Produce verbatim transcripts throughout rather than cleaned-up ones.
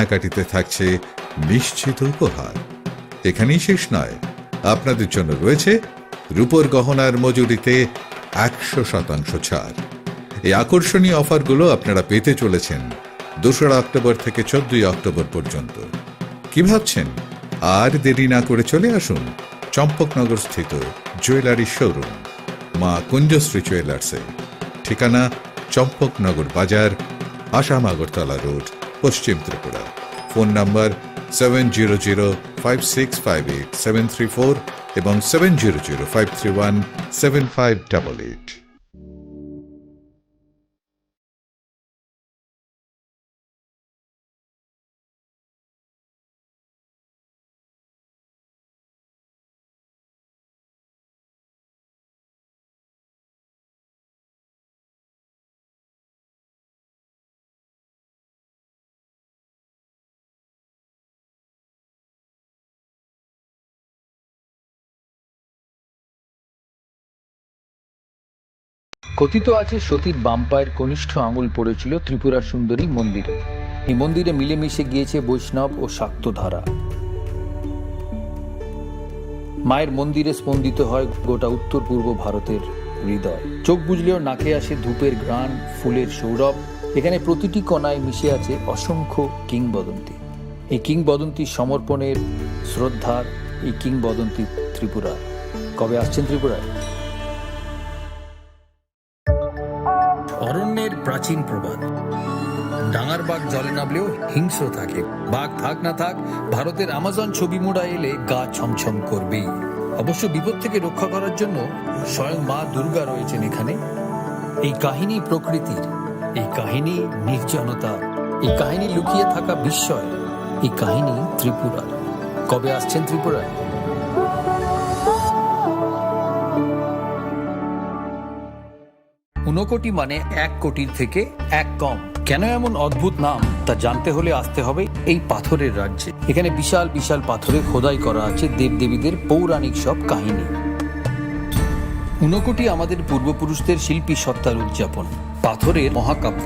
কেনাকাটিতে থাকছে নিশ্চিত উপহার। এখানেই শেষ নয়, আপনাদের জন্য রয়েছে রূপোর গহনার মজুরিতে একশো শতাংশ ছাড়। এই আকর্ষণীয় অফারগুলো আপনারা পেতে চলেছেন দোসরা অক্টোবর থেকে চোদ্দই অক্টোবর পর্যন্ত। কি ভাবছেন? আর দেরি না করে চলে আসুন চম্পকনগর স্থিত জুয়েলারি শোরুম মা কুঞ্জশ্রী জুয়েলার্সে। ঠিকানা চম্পকনগর বাজার, আসাম আগরতলা রোড, পশ্চিম Tripura. Phone number seven zero zero five six five eight seven three four এবং seven zero zero five three one seven five double eight. কথিত আছে সতীর বাম পায়ের কনিষ্ঠ আঙুল পড়েছিল ত্রিপুরা সুন্দরী মন্দিরে। এই মন্দিরে মিলেমিশে গিয়েছে বৈষ্ণব ও শাক্ত ধারা। মায়ের মন্দিরে স্পন্দিত হয় গোটা উত্তর পূর্ব ভারতের হৃদয়। চোখ বুজলেও নাকে আসে ধূপের ঘ্রাণ, ফুলের সৌরভ। এখানে প্রতিটি কণায় মিশে আছে অসংখ্য কিংবদন্তি। এই কিংবদন্তি সমর্পণের, শ্রদ্ধার, এই কিংবদন্তি ত্রিপুরার। কবে আসছেন ত্রিপুরায়? অরণ্যের প্রাচীন প্রবাদ, ডাঙার বাঘ জলে নামলেও হিংস্র থাকে। বাঘ থাক না থাক, ভারতের আমাজন ছবি মুড়া এলে গা ছমছম করবেই। অবশ্য বিপদ থেকে রক্ষা করার জন্য স্বয়ং মা দুর্গা রয়েছেন এখানে। এই কাহিনী প্রকৃতির, এই কাহিনী নির্জনতার, এই কাহিনী লুকিয়ে থাকা বিস্ময়, এই কাহিনী ত্রিপুরার। কবে আসছেন ত্রিপুরায়? ঊনকোটি মানে এক কোটির থেকে এক কম। কেন এমন অদ্ভুত নাম, তা জানতে হলে আসতে হবে এই পাথরের রাজ্যে। এখানে বিশাল বিশাল পাথরে খোদাই করা আছে দেবদেবীদের পৌরাণিক সব কাহিনী। ঊনকোটি আমাদের পূর্বপুরুষদের শিল্পী সত্তার উদযাপন। পাথরের মহাকাব্য।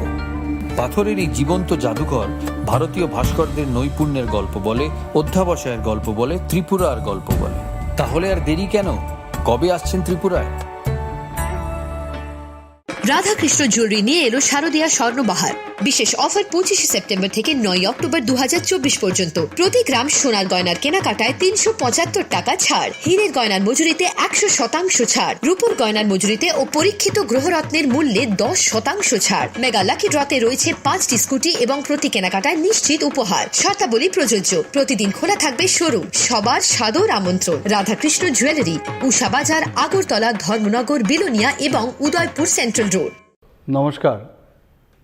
পাথরের এই জীবন্ত জাদুঘর ভারতীয় ভাস্করদের নৈপুণ্যের গল্প বলে, অধ্যাবসায়ের গল্প বলে, ত্রিপুরার গল্প বলে। তাহলে আর দেরি কেন? কবে আসছেন ত্রিপুরায়? রাধাকৃষ্ণ জুয়েলারি নিয়ে এলো শারদীয়া স্বর্ণবাহার। বিশেষ অফার পঁচিশে সেপ্টেম্বর থেকে নয় অক্টোবর দু হাজার চব্বিশ পর্যন্ত। প্রতি গ্রাম সোনার গয়নার কেনাকাটায় তিনশো পঁচাত্তর টাকা ছাড়, হীরের গয়নার মজুরিতে একশো শতাংশ ছাড়, রূপোর গয়নার মজুরিতে ও পরীক্ষিত গ্রহরত্নের মূল্যে দশ শতাংশ ছাড়। মেগা লাকি ড্রতে রয়েছে পাঁচটি স্কুটি এবং প্রতি কেনাকাটায় নিশ্চিত উপহার। শর্তাবলী প্রযোজ্য। প্রতিদিন খোলা থাকবে শোরুম। সবার সাদর আমন্ত্রণ। রাধাকৃষ্ণ জুয়েলারি, উষা বাজার, আগরতলা, ধর্মনগর, বিলোনিয়া এবং উদয়পুর সেন্ট্রাল রোড। নমস্কার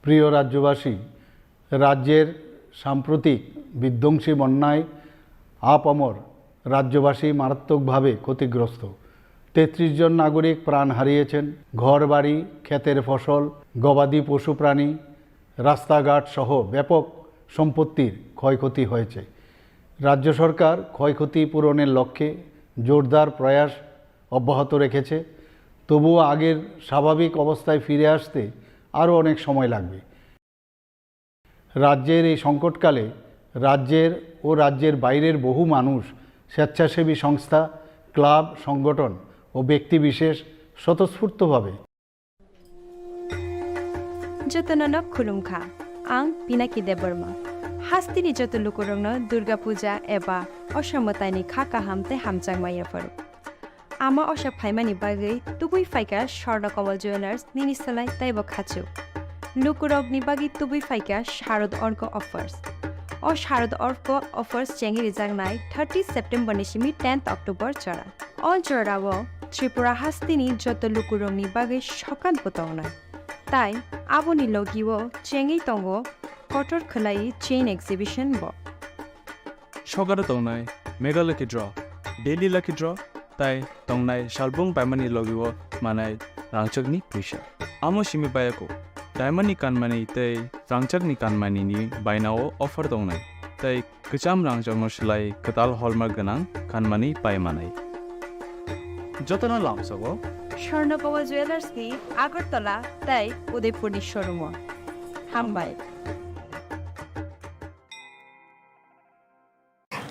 প্রিয় রাজ্যবাসী, রাজ্যের সাম্প্রতিক বিধ্বংসী বন্যায় আপামর রাজ্যবাসী মারাত্মকভাবে ক্ষতিগ্রস্ত। তেত্রিশ জন নাগরিক প্রাণ হারিয়েছেন। ঘরবাড়ি, ক্ষেতের ফসল, গবাদি পশুপ্রাণী, রাস্তাঘাট সহ ব্যাপক সম্পত্তির ক্ষয়ক্ষতি হয়েছে। রাজ্য সরকার ক্ষয়ক্ষতি পূরণের লক্ষ্যে জোরদার প্রয়াস অব্যাহত রেখেছে। তবুও আগের স্বাভাবিক অবস্থায় ফিরে আসতে আরও অনেক সময় লাগবে। রাজ্যের এই সংকটকালে রাজ্যের ও রাজ্যের বাইরের বহু মানুষ, স্বেচ্ছাসেবী সংস্থা, ক্লাব, সংগঠন ও ব্যক্তিবিশেষ স্বতঃস্ফূর্তভাবে Jotono no khulumkha, ang Pinaki Debbarma. Hasteni joto lukurokno Durga Puja eba Osha mwtaini kha kaham tei hamjakma yapharo. Ama Osha phaimani bagwi tubui phaikha Swarna Kobol Jewellers nini slai teibo khachuk. Lukurokni bagwi tubui phaikha Sharad Orko Offers. O Sharad Orko Offers chengwi rijaknai thirty September ni simi tenth October jora. O jorao Tripura hasteni joto lukurokni bagwi sokat bo tongnai. Tai aboni logio chengwi tongo kotor khwlai chain exhibition bo. Sokaro tongnai Mega Lucky Draw, Daily Lucky Draw, tai tongnai salbung paimani logio manai rangchakni puisa. Amo simi bayako, diamond ni kanmani tei rangchakni kanmani ni bainao offer tongnai, tai kwcham rangchakno swlai kwtal hallmark gwnang kanmani pai manai. Jotono lamsogo Swarna Kobol Jewellers ni Agartala tai Udaipur ni showroom o. Hambai.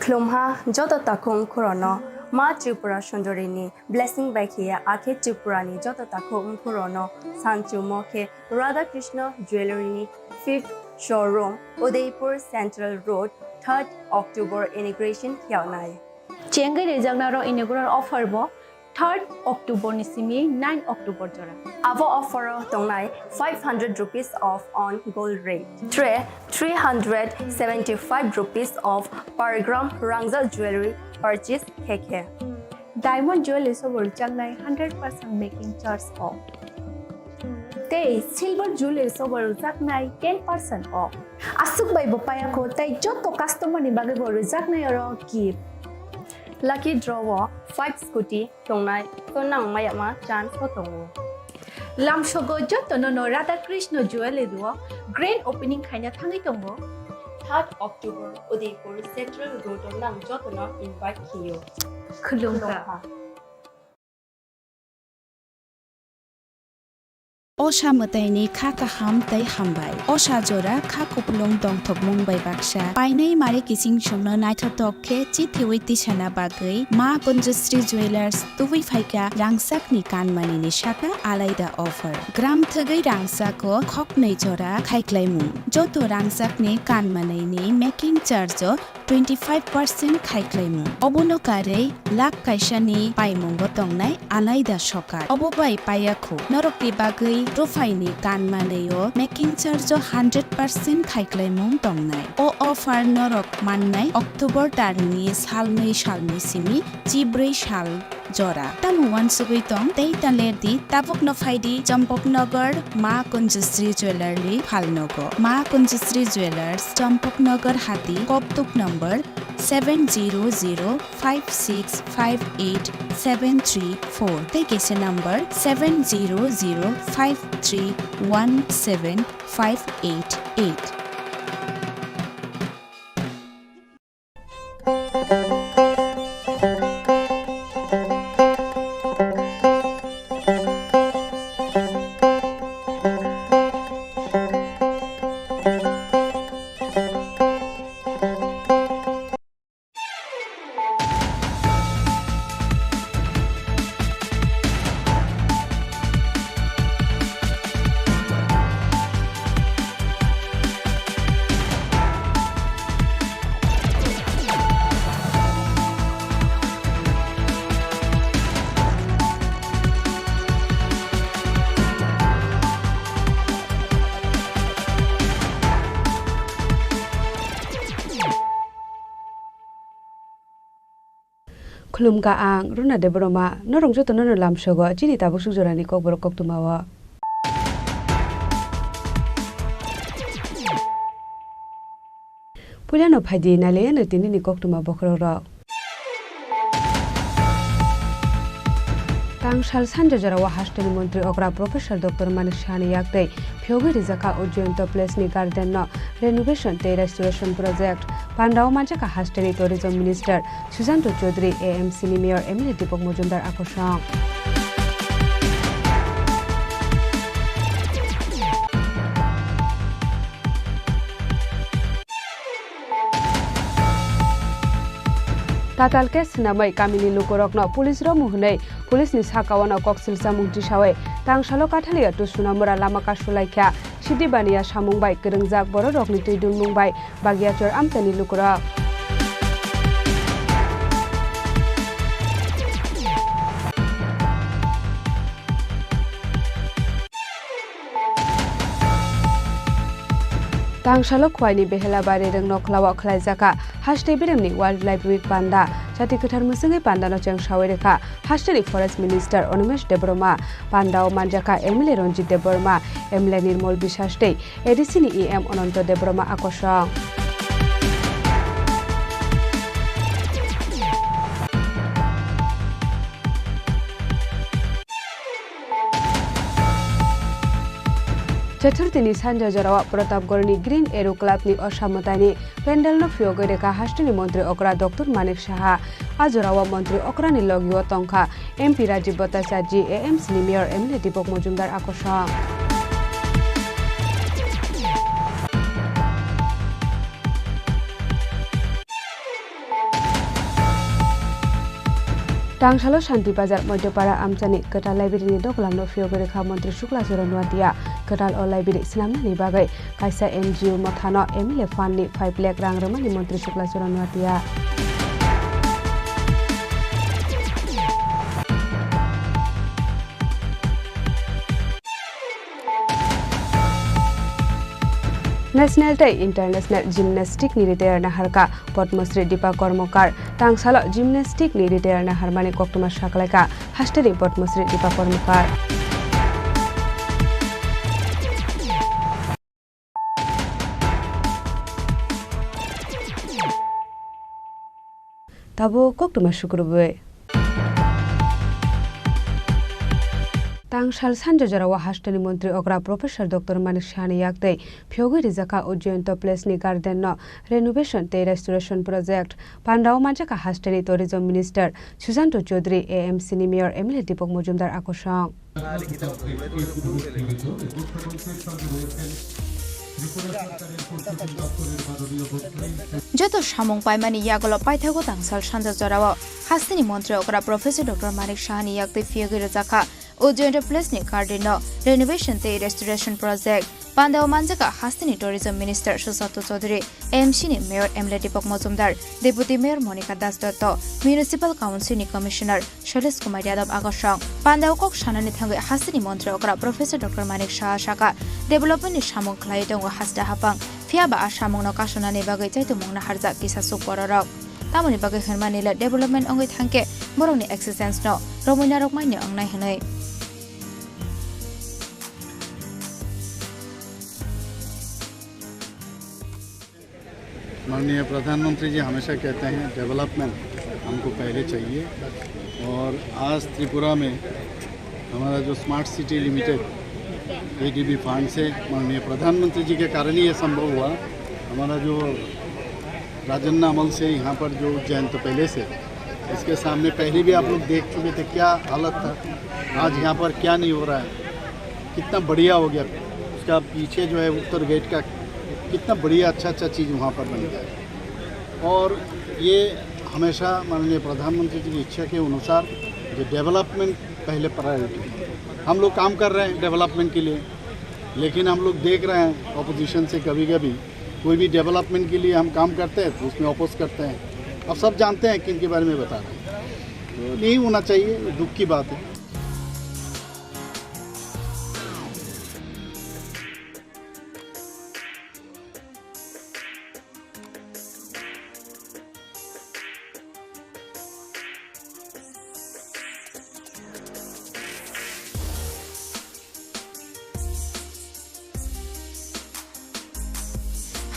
Lumha joto takhuk khorono Ma Tripura Sundori ni blessing bai khiya akhe Tripura ni joto takhuk khorono sanchumo khe Radha Krishna Jewellery ni fifth showroom Udaipur Central Road third October inauguration khiyawnai. Chengwi rijaknai rok inaugural offer bo third October ni simi nine October jora. Abo offer o tongnai five hundred rupees off on gold rate. Three hundred seventy-five rupees off per gram rangzak jewellery purchase khe khe. Diamond jewellery sobo rwjaknai hundred percent making charge off. Tei silver jewellery sobo rwjaknai ten percent off. Aswk bai bo payakho tei joto customer ni bagwi bo rwjaknai oro gift. Lucky draw o five scooty tongnai, to nang mayakma chance bo tongo. Lamsogo jotono no Radha Krishna Jewellery o grand opening khaina thangwi tongo. Third October Udaipur Central Road o nang jotono invite khiyo. Khulumkha. Khulumkha. Osa mwtaini kha kaham tei hambai. Osa jora kha kupulung tongthokmung bai baksa. Painai mari kiching chwngno naithotok khe chithiwi tisana bagwi Ma Kunjusri Jewellers tubui phaikha rangchakni kanmanini saka alaida offer. Gram thwgwi rangchako khoknwi jora khaiklaimung. Joto rangchakni kanmanini making charge o twenty five percent khaiklaimung. Obono karwi lakh kaisani paimungo tongnai alaida sokar. Obo bai payakhu norokni bagwi ruphaini kanmanwi o making charge o hundred percent khaiklaimung tongnai. O offer norok mannai October tarni salnwi salni simi chibrwi sal jora. Tamo uansugwi tong tei ta lerdi, tabukno phaidi Champaknagar Ma Kunjusri Jewellery phalnogo. Ma Kunjusri Jewellers, Champaknagar Hati, Kokduk number seven zero zero five six five eight seven three four tei kaisa number seven zero zero five three one seven five eight eight. Khulumkha ang Runa Debbarma, norok jotono no lamsogo chini tabuk suk jorani kokborok koktwma o. Puilano phaidi nailaiano tinini koktwma bokhorok rok. Tangsal sanja jorao hasteni montri okra Professor Doctor Manik Sahani yaktwi phiyogwi rijak kha Ujjayanta Place ni garden no renovation tei restoration project. Pandao manjak kha hasteni tourism minister Susanto Chaudhary, A M C ni mayor M L A Deepak Majumdar akosong. Tatal case swnamwi kamini lukurokno police romu hwnwi police ni sakao no kok silchamung tisawi tangsalo Kathaliya to Sunamura lama kasu laikha. Sidi baniya samung bai kwrwngjak bororokni twi dunmung bai Bagiachor amchaini lukurok. Tangsalo Khwaini Behela Bari Rwng Nokhlao khlaijak kha Haste Birwngni Wildlife Week panda. Chati kwthar mwswngwi pandano chengsawi rwkha Hasteni Forest Minister Animesh Debbarma, pandao manjakha M L A Ranjit Debbarma, M L A Nirmal Biswas tei A D C ni E M Ananto Debbarma akosong. Chaturthi ni sanja jorao Pratapgarh ni Green Arrow Club ni osa mwtaini pandal no phiyogwi rwkha hasteni montri okra Doctor Manik Saha. A jorao montri okra ni logio tongkha M P Rajiv Bhattacharjee, A M C ni mayor M L A Deepak Majumdar akosong. Tangsalo Shanti Bazar Moidopara amchani kwtal library ni dokolamno phiyogwi rwkha Montri Shukla Charan Noatia. Kwtal o library swnamnani bagwi kaisa N G O mothano M L A fund ni five lakh rang rwmani Montri Shukla Charan Noatia. National tei International Gymnastic ni retire naharkha Padma Shri Deepa Karmakar. Tangsalo Gymnastic ni retire naharmani koktwma saklaikha hasteni Padma Shri Deepa Karmakar. Tabuk koktwma sukrubwi. Tangsal sanja jorao hasteni montri okra Professor Doctor Manik Sahani yaktwi phiyogwi rijakha Ujjayan Place ni garden no renovation tei restoration project. Pandao manjakha hasteni Tourism Minister Susanto Chaudhary, A M C ni Mayor M L A Deepak Majumdar akosong. Joto samung paimani yagulo paithago tangsal sanja jorao hasteni montri okra Professor Doctor Manik Sahani yaktwi phiyogwi rwjakha Ujjayan Place ni garden no renovation tei restoration project. Pandao manjakha hasteni Tourism Minister Susanto Chaudhary, A M C ni Mayor M L A Deepak Majumdar, Deputy Mayor Monika Das Dotto, Municipal Council ni Commissioner Shailesh Kumar Yadav akosong. Pandao kok sanani thangwi hasteni montri okra Professor Doctor Manik Saha saka, development ni samung khlai tongo haste haphang, phiyaba a samung no kasonani bagwi chaitumung naharjak kisa suk bororok. Tamoni bagwi hwnmani le development wngwi thangkhe borokni existence no romwi narwkmani wngnai hwnwi. माननीय प्रधानमंत्री जी हमेशा कहते हैं, डेवलपमेंट हमको पहले चाहिए, और आज त्रिपुरा में हमारा जो smart city limited ADB fund से माननीय प्रधानमंत्री जी के कारण ही ये संभव हुआ। हमारा जो राजन्ना अमल से यहाँ पर जो जयंत पैलेस है, इसके सामने पहले भी आप लोग देख चुके थे, क्या हालत था, आज यहाँ पर क्या नहीं हो रहा है, कितना बढ़िया हो गया। उसका पीछे जो है उत्तर गेट का, कितना बढ़िया अच्छा अच्छा चीज़ वहाँ पर बन गया है। और ये हमेशा माननीय प्रधानमंत्री जी की इच्छा के अनुसार जो डेवलपमेंट पहले प्रायोरिटी है। हम लोग काम कर रहे हैं डेवलपमेंट के लिए, लेकिन हम लोग देख रहे हैं अपोजिशन से कभी कभी कोई भी डेवलपमेंट के लिए हम काम करते हैं तो उसमें अपोज करते हैं। अब सब जानते हैं किन के बारे में बता रहे हैं, तो नहीं होना चाहिए, दुख की बात है।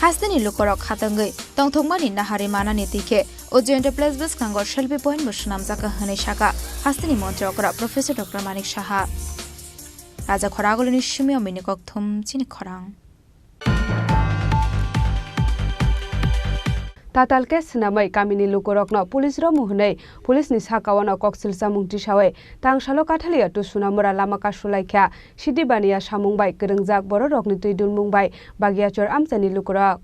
Hasteni lukorok khatangwi tongthokmani nahari manani twi khe o Jayanta Place bwskango selfie point bo swnamjakha hwnwi sakha hasteni montri okra Professor Doctor Manik Saha. Raja Khoraguluni Simio Mini Kokthum Chini Khorang. Tatal case swnamwi kamini lukurokno police romu hwnwi police ni sakao no koksil chamung tisawi tangsalo Kathaliya to Sunamura lama kasulaikha. Sidi baniya samung bai kwrwngjak bororokni twi dulmung bai Bagiachor amchaini lukurok.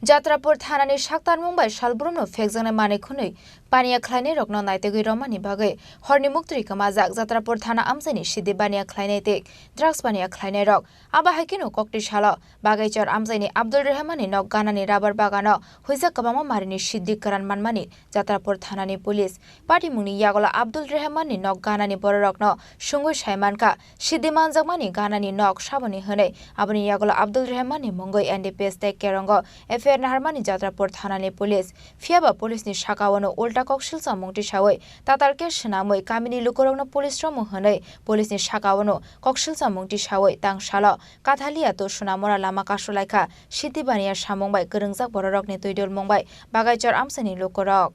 Jatrapur thanani saktarmung bai salbrumno phekjaknai manwi khwnwi baniya khlainairokno naitugwi romani bagwi horni muktwi kwmajak Jatrapur thana amchaini sidi baniya khlainai tei drugs baniya khlainairok. Abo hai kheno kokti salo Bagaichor amchaini Abdul Rehmanni nok ganani rabar bagano huijak kwbangma marini sidi kwran manmani Jatrapur thanani police. Patimungni yagulo Abdul Rehmanni nok ganani bororokno sungwi saimankha, sidi manjakmani ganani nok saboni hwnwi. Aboni yagulo Abdul Rehmanni mungwi N D P S tei Kerongo F I R naharmani Jatrapur thanani police. Phiyaba police ni sakao no ulta koksil chamung tisawi tatal case swnamwi kamini lukurokno police romu hwnwi police ni sakao no koksil chamung tisawi tangsalo Kathaliya to Sunamura lama kasulaikha. Sidi baniya samung bai kwrwngjak bororokni twi dulmung bai Bagaichor amchaini lukurok.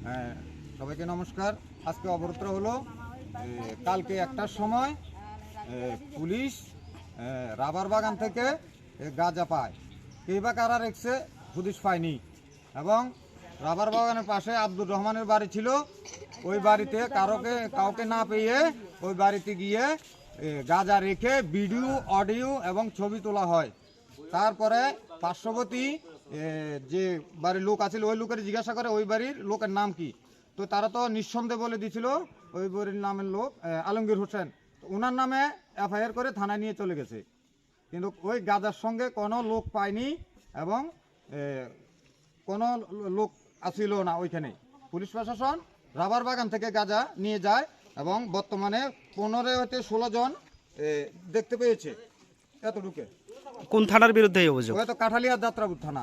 হ্যাঁ, সবাইকে নমস্কার। আজকে অবরোধটা হলো, এ, কালকে একটার সময়, এ, পুলিশ, এ, রাবার বাগান থেকে, এ, গাঁজা পায়। কে বা কারা রেখেছে, হদিশ পায়নি। এবং রাবার বাগানের পাশে আব্দুর রহমানের বাড়ি ছিল। ওই বাড়িতে কারোকে, কাউকে না পেয়ে ওই বাড়িতে গিয়ে এ, গাঁজা রেখে ভিডিও, অডিও এবং ছবি তোলা হয়। তারপরে পার্শ্ববর্তী এ, যে বাড়ির লোক আছিল, ওই লোকের জিজ্ঞাসা করে ওই বাড়ির লোকের নাম কি। তো তারা তো নিঃসন্দেহে বলে দিছিল ওই বাড়ির নামের লোক এ, আলমগীর হোসেন। তো ওনার নামে এফআইআর করে থানায় নিয়ে চলে গেছে। কিন্তু ওই গাঁজার সঙ্গে কোনো লোক পায়নি এবং এ, কোনো লোক আসিল না ওইখানে। পুলিশ প্রশাসন রাবার বাগান থেকে গাঁজা নিয়ে যায় এবং বর্তমানে পনেরো হতে ষোলো জন এ, দেখতে পেয়েছে। এতটুকু। কোন থানার বিরুদ্ধে এই অভিযোগ? হয়তো কাঠালিয়া যাত্রাপুর থানা।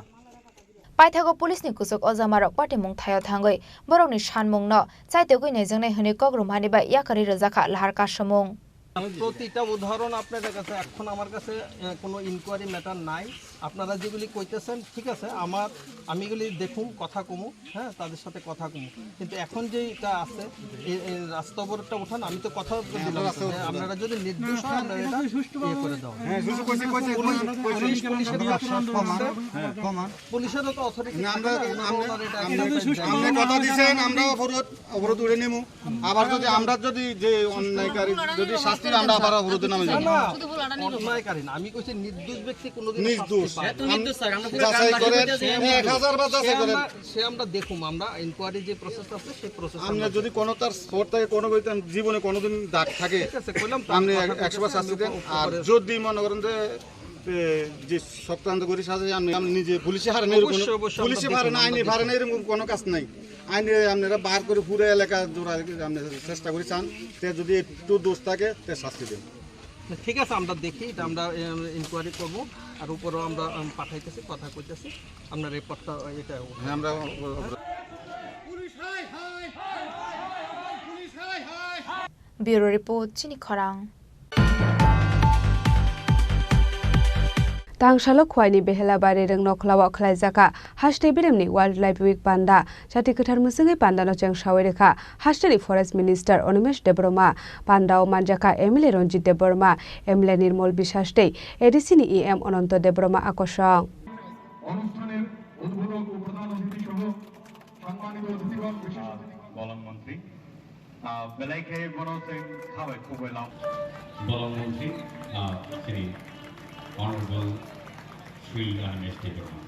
Paithago police ni kuchuk ojamarok patimung thaio thangwi borokni sanmungno chaitogwi naijaknai hwnwi kok rwmani bai yakarwi rwjakha lahar kasumung. প্রতিটা উদাহরণ আপনাদের কাছে, এখন আমার কাছে, এ, কোনো ইনকোয়ারি ম্যাটার নাই। আপনারা যেগুলি কইতেছেন, ঠিক আছে, আমার, আমি এগুলি দেখুম, কথা কমু, হ্যাঁ, তাদের সাথে কথা কমু। কিন্তু এখন যে এটা আছে, এ, এ, রাস্তা অবরোধটা উঠান, আমি তো কথা দিলাম যে আপনারা যদি নির্দোষ হয়, আমরা এটা ইয়ে করে দাও। হ্যাঁ, সুষ্ঠু কইছি, কইছি, পুলিশ, কইছি। পুলিশের তো অথরিটি না, আমরা, থাকে না, আমরা আমরা, ওনারা এটা আমরা, একটা আপনি কথা দিয়েছেন, আমরা অবরোধ, অবরোধ উড়ে নেবো। আবার যদি আমরা যদি যে অন্যায়কারী যদি শাস্তি, আমরা আবার অবরোধে নামে না, যাবো। না, অন্যায়কারী না, আমি কইছি নির্দোষ ব্যক্তি কোনোদিন শাস্তি নির্দোষ। পায় না। এত নির্দোষ, স্যার, আমরা পুরো যাচাই গ্রামবাসী করেন, বলতে আছি। এক হাজার বার যাচাই করেন। সে আমরা দেখুম, আমরা ইনকোয়ারি যে প্রসেস আছে, সেই প্রসেস আমরা আমরা যদি দেখুম। কোনো তার স্পট থাকে, কোনো ব্যক্তি জীবনে কোনোদিন দাগ থাকে, ঠিক আছে, কইলাম তো, আপনি কথা এক-, একশো বার বলতেছি, শাস্তি আমি দেন। উপ-, আর উপরে যদি মনে করেন যে, এ, যে চক্রান্ত করে সাথে আমি, আমি নিজে পুলিশে হারে না, এরকম অবশ্যই, কোনো, অবশ্যই, আমরা পুলিশে দেখুম, হারে না, আমরা আইনে দেখুম। হারে না, এরকম কোনো কাজ নাই। আইনে আপনারা বার করে পুরো এলাকা জোড়া রেখে আপনি চেষ্টা করে চান, তে যদি একটু দোষ থাকে, তে শাস্তি দেন। না, ঠিক আছে, আমরা দেখি, এটা আমরা, এম, ইনকোয়ারি করবো, আর উপরেও আমরা, এম, পাঠাইতেছি, কথা কইতেছি, আপনার রিপোর্টটা এটা হ্যাঁ, আমরা Bureau report, chini khorang. Tangsalo Khwaini Behelabari Rwngnokhlao khlaijaka haste biremni Wildlife Week panda. Chati kwthar mwswngwi pandano chengsawi rwkha hasteni Forest Minister Animesh Debbarma, pandao manjakha M L A Ranjit Debbarma, M L A Nirmal Biswas tei A D C ni E M Ananto Debbarma akosong. অনুষ্ঠানের উদ্বোধক ও প্রধান অতিথি সহ সম্মানিত অতিথিগণ, বিশেষ অতিথিগণ। বলং মন্ত্রী, আহ, বেলাইকে বনসেন খাওয়াই খুবই লাভ। বলং মন্ত্রী, আহ, Shri Honorable Shri Animesh Debbarma।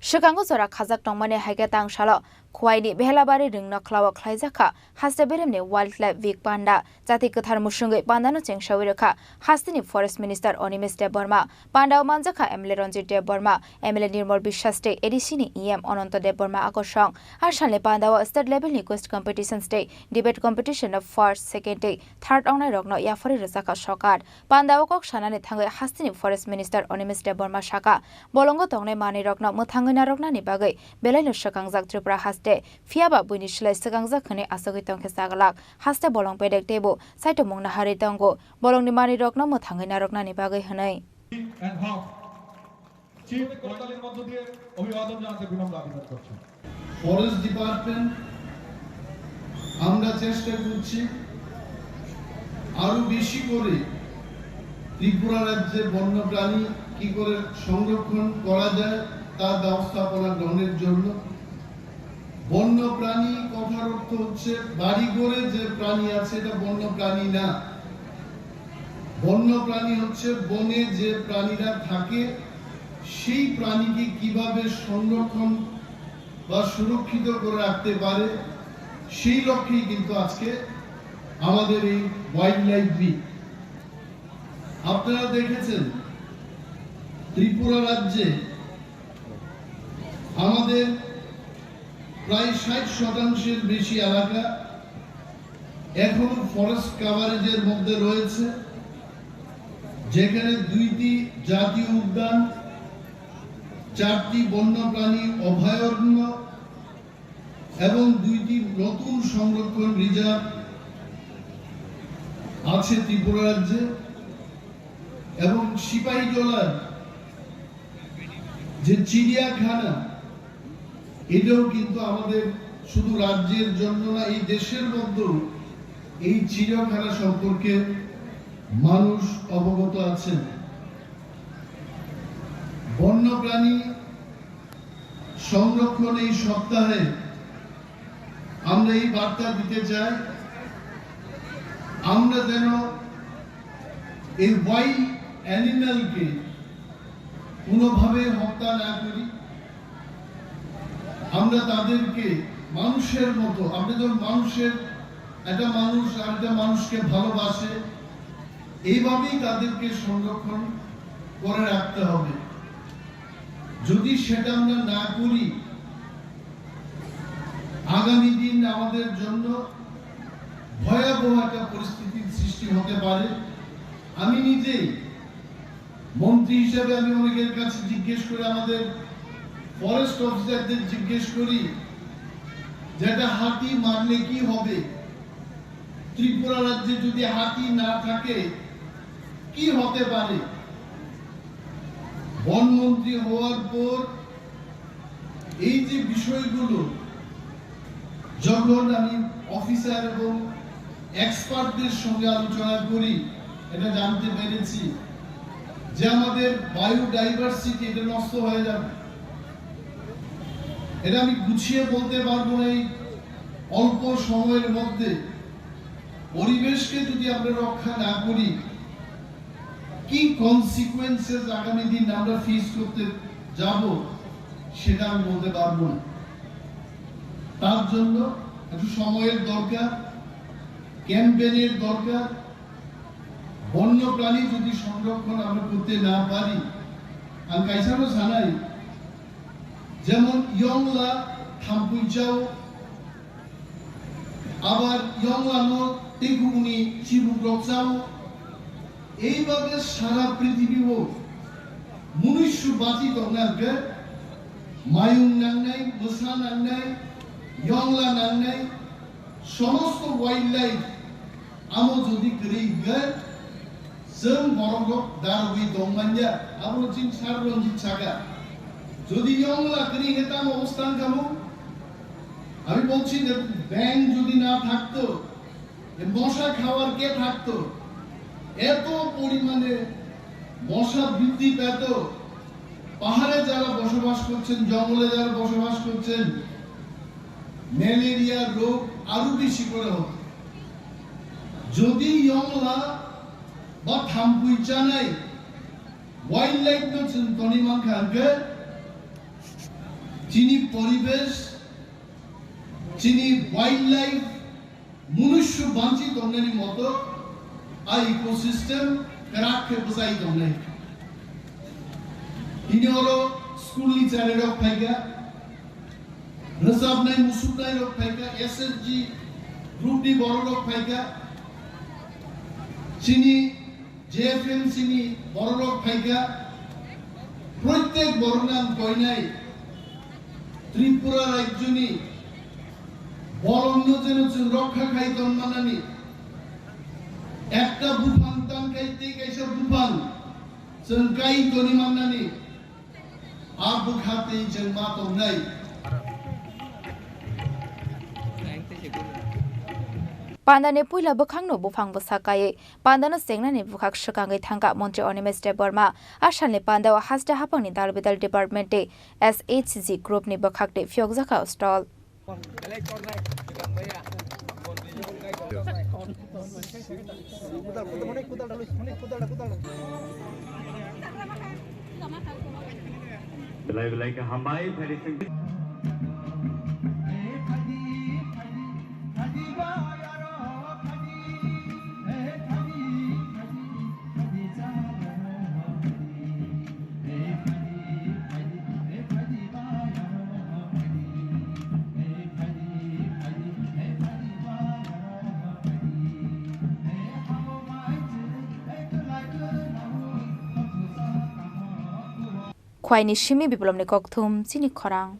Swkango jora khajak tongmani hai khe tangsalo Khwaini Behelabari Rwngnokhlao khlaijakha haste beremni Wildlife Week panda. Chati kwthar mwswngwi pandano chengsawi rwkha hasteni Forest Minister Animesh Debbarma, pandao manjakha M L A Ranjit Debbarma, M L A Nirmal Biswas tei A D C ni E M Ananto Debbarma akosong. A salni pandao state level ni quiz competitions tei debate competition no first, second tei third ongnairokno yapharwi rwjakha sokar. Pandao kok sanani thangwi hasteni Forest Minister Animesh Debbarma sakha, bolongo tongnai manwirokno mwthangwi narwknani bagwi belaino swkangjak Tripura haste, phiyaba buini slai swkangjak hwnwi achugwi tongkhe chaglak. Haste bolong bedek teibo saitomung naharwi tongo, bolongni manwirokno mwthangwi narwknani bagwi hwnwi. Chief করতালির মধ্য দিয়ে অভিবাদন জানাতে বিনম্র আবেদন করছি। Forest department, আমরা চেষ্টা করছি আরো বেশি করে ত্রিপুরা রাজ্যে বন্যপ্রাণী কি করে সংরক্ষণ করা যায়, তার ব্যবস্থাপনা গ্রহণের জন্য। বন্য প্রাণী কথার অর্থ হচ্ছে বাড়িঘরে যে প্রাণী আছে, এটা বন্য প্রাণী না। বন্য প্রাণী হচ্ছে বনে যে প্রাণীরা থাকে, সেই প্রাণীকে কিভাবে সংরক্ষণ বা সুরক্ষিত করে রাখতে পারে, সেই লক্ষ্যেই কিন্তু আজকে আমাদের এই ওয়াইল্ড লাইফ উইক। আপনারা দেখেছেন, ত্রিপুরা রাজ্যে আমাদের প্রায় ষাট শতাংশের বেশি এলাকা এখনো ফরেস্ট কভারেজের মধ্যে রয়েছে, যেখানে দুইটি জাতীয় উদ্যান, চারটি বন্যপ্রাণী অভয়ারণ্য এবং দুইটি নতুন সংরক্ষণ রিজার্ভ আছে ত্রিপুরা রাজ্যে। এবং সিপাহীজলার যে চিড়িয়াখানা, এটাও কিন্তু আমাদের শুধু রাজ্যের জন্য না, এই দেশের মধ্যেও এই চিড়িয়াখানা সম্পর্কে মানুষ অবগত আছেন। বন্যপ্রাণী সংরক্ষণ এই সপ্তাহে আমরা এই বার্তা দিতে চাই, আমরা যেন এই ওয়াইল্ড অ্যানিম্যালকে কোনোভাবে হত্যা না করি। আমরা তাদেরকে মানুষের মতো, আমরা যেমন মানুষের, একটা মানুষ আর একটা মানুষকে ভালোবাসে, এইভাবেই তাদেরকে সংরক্ষণ করে রাখতে হবে। যদি সেটা আমরা না করি, আগামী দিন আমাদের জন্য ভয়াবহ একটা পরিস্থিতির সৃষ্টি হতে পারে। আমি নিজেই মন্ত্রী হিসাবে আমি অনেকের কাছে জিজ্ঞেস করি, আমাদের ফরেস্ট অফিসারদের জিজ্ঞেস করি যে একটা হাতি মারলে কি হবে, ত্রিপুরা রাজ্যে যদি হাতি না থাকে কি হতে পারে। বনমন্ত্রী হওয়ার পর এই যে বিষয়গুলো যখন আমি অফিসার এবং এক্সপার্টদের সঙ্গে আলোচনা করি, এটা জানতে পেরেছি যে আমাদের বায়োডাইভার্সিটি এটা নষ্ট হয়ে যাবে। এটা আমি গুছিয়ে বলতে পারবো না। এই অল্প সময়ের মধ্যে পরিবেশকে যদি আমরা রক্ষা না করি, কি কনসিকুয়েন্সেস আগামী দিন আমরা ফেস করতে যাব, সেটা আমি বলতে পারবো না। তার জন্য একটু সময়ের দরকার, ক্যাম্পেইনের দরকার। বন্য প্রাণী যদি সংরক্ষণ আমরা করতে না পারি, ang kaisano sanai, jemon yongla thampui chao, abar yonglano tei kubuni chibukrok chao. Eibabe sara prithibi o munusu bachi tongna hwnkhe mayung nangnai, mwsa nangnai, yongla nangnai, somosto wildlife amo jodi kwrwi hwnkhe chwng borok rok darogwi tong manya, abo chwng sar Ranjit saka. Jodi yongla kwrwi hwnkhe tamo obostha wngkha mo? আমি বলছি যে ব্যাঙ যদি না থাকতো, এ মশা খাওয়ার কে থাকতো? এত পরিমাণে মশা বৃদ্ধি পেত। পাহাড়ে যারা বসবাস করছেন, জঙ্গলে যারা বসবাস করছেন, ম্যালেরিয়া রোগ আরো বেশি করে হতো। যদি ইয়ংলা বা থাম্পুই চানাই ওয়াইল্ড লাইফ নো চিন তনি মাংখা আনকে চিনি পরিবেশ, চিনি ওয়াইল্ড লাইফ, মনুষ্য Vanchi tongnani moto a ecosystem kwrak khe bwchai tongnai. Tini oro school ni chari rok phaikha, rwchapnai musuknai rok phaikha, S S G group ni borok rok phaikha, chini J F M C ni borok rok phaikha, proitek borok nang koinai Tripura rajyoni bolongno jeno chwng rokha khai tongmanani, ekta buphang tangkai tei kaisa buphang chwng kai toni mannani, a bwkha tei chwng ma tongnai. Pandani puila bwkhangno buphang bwsa kaiwi pandano chengnani bwkhak swkangwi thangkha Montri Animesh Debbarma. A salni pandao haste haphangni dal bidal department tei S H G group ni bwkhak tei phiyokjakha stall. Belai belai khe hambai, phaidi sing. Khwaini simi biplopni kokthum chini khorang.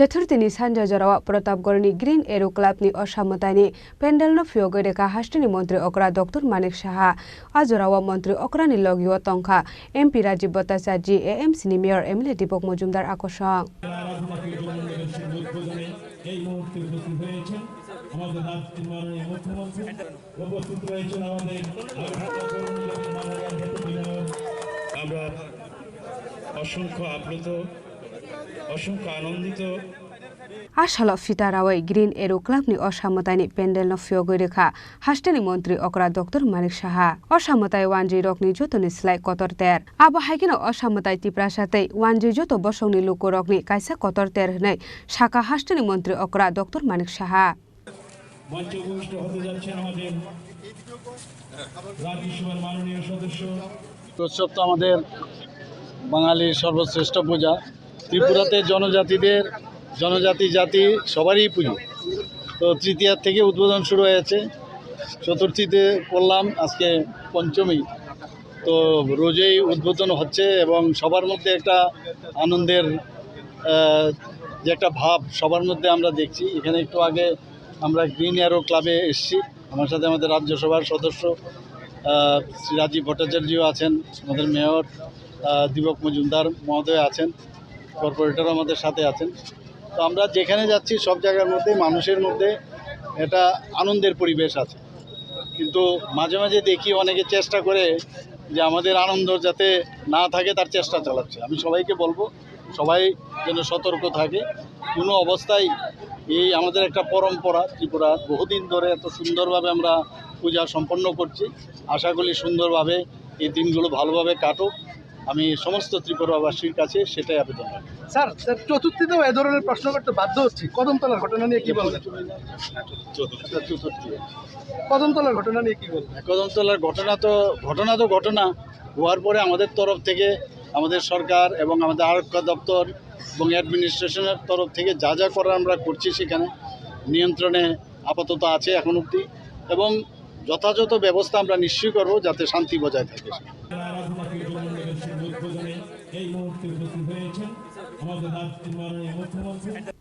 Chaturthi ni sanja jorao Pratapgarh ni Green Arrow Club ni Osha mwtai ni pandal no phiyogwi rwkha hasteni montri okra Doctor Manik Saha. A jorao montri okra ni logi o tongkha M P Rajiv Bhattacharjee, A M C ni mayor, M L A Deepak Majumdar akosong. এই মুহূর্তে উপস্থিত হয়েছেন আমাদের রাজ্যের মাননীয় মুখ্যমন্ত্রী, উপস্থিত রয়েছেন আমাদের আগরতলা পৌর নিগমের মাননীয় ডেপুটি মেয়র। আমরা অসংখ্য আপ্লুত, অসংখ্য আনন্দিত। A salo phita rawi Green Arrow Club ni Osha mwtai ni pandal no phiyogwi rwkha hasteni montri okra Doctor Manik Saha. Osha mwtai wanjwi rokni jotoni slai kotor ter. Abo hai kheno Osha mwtai Tiprasa tei wanjwi joto bosongni lukurokni kaisa kotor ter hwnwi sakha hasteni montri okra Doctor Manik Saha. মঞ্চে উপবিষ্ট হতে যাচ্ছেন আমাদের রাজ্যসভার মাননীয় সদস্য। উৎসব তো আমাদের বাঙালির সর্বশ্রেষ্ঠ পূজা। ত্রিপুরাতে জনজাতিদের, জনজাতি জাতি সবারই পুজো। তো তৃতীয়ার থেকে উদ্বোধন শুরু হয়েছে, চতুর্থীতে করলাম, আজকে পঞ্চমী। তো রোজেই উদ্বোধন হচ্ছে এবং সবার মধ্যে একটা আনন্দের, আহ, যে একটা ভাব সবার মধ্যে আমরা দেখছি। এখানে একটু আগে আমরা গ্রিন অ্যারো ক্লাবে এসেছি, আমার সাথে আমাদের রাজ্যসভার সদস্য, আহ, শ্রী রাজীব ভট্টাচার্যও আছেন, আমাদের মেয়র, আহ, দীপক মজুমদার মহোদয় আছেন, কর্পোরেটর আমাদের সাথে আছেন। তো আমরা যেখানে যাচ্ছি সব জায়গার মধ্যে মানুষের মধ্যে একটা আনন্দের পরিবেশ আছে, কিন্তু মাঝে মাঝে দেখি অনেকে চেষ্টা করে যে আমাদের আনন্দ যাতে না থাকে তার চেষ্টা চালাচ্ছে। আমি সবাইকে বলবো সবাই যেন সতর্ক থাকে, কোনো অবস্থায় এই আমাদের একটা পরম্পরা ত্রিপুরা বহুদিন ধরে এত সুন্দরভাবে আমরা পূজা সম্পন্ন করছি। আশা করি সুন্দরভাবে এই দিনগুলো ভালোভাবে কাটুক। আমি সমস্ত ত্রিপুরাবাসীর কাছে সেটাই আবেদন রাখি। স্যার, স্যার, চতুর্থীতেও এ ধরনের প্রশ্ন করতে বাধ্য হচ্ছি। কদমতলার ঘটনা নিয়ে কি বলবেন? চতুর্থী। কদমতলার ঘটনা নিয়ে কি বলবেন? কদমতলার ঘটনা তো, ঘটনা তো ঘটনা। হওয়ার পরে আমাদের তরফ থেকে, আমাদের সরকার এবং আমাদের আরক্ষা দপ্তর এবং অ্যাডমিনিস্ট্রেশনের তরফ থেকে যা যা করার আমরা করছি সেখানে নিয়ন্ত্রণে আপাতত আছে এখন অবধি, এবং যথাযথ ব্যবস্থা আমরা নিশ্চয়ই করব যাতে শান্তি বজায় থাকে।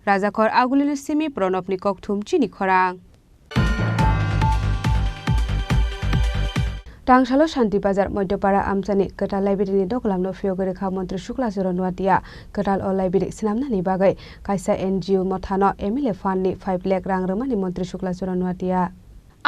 Rajakhor Agulini simi Pranabni kokthum chini khorang. Tangsalo Shanti Bazar Moityopara amchani kwtal library ni dokolamno phiyogwi rwkha Montri Shukla Charan Noatia. Kwtal o library swnamnani bagwi kaisa N G O mothano M L A fund ni five lakh rang rwmani Montri Shukla Charan Noatia.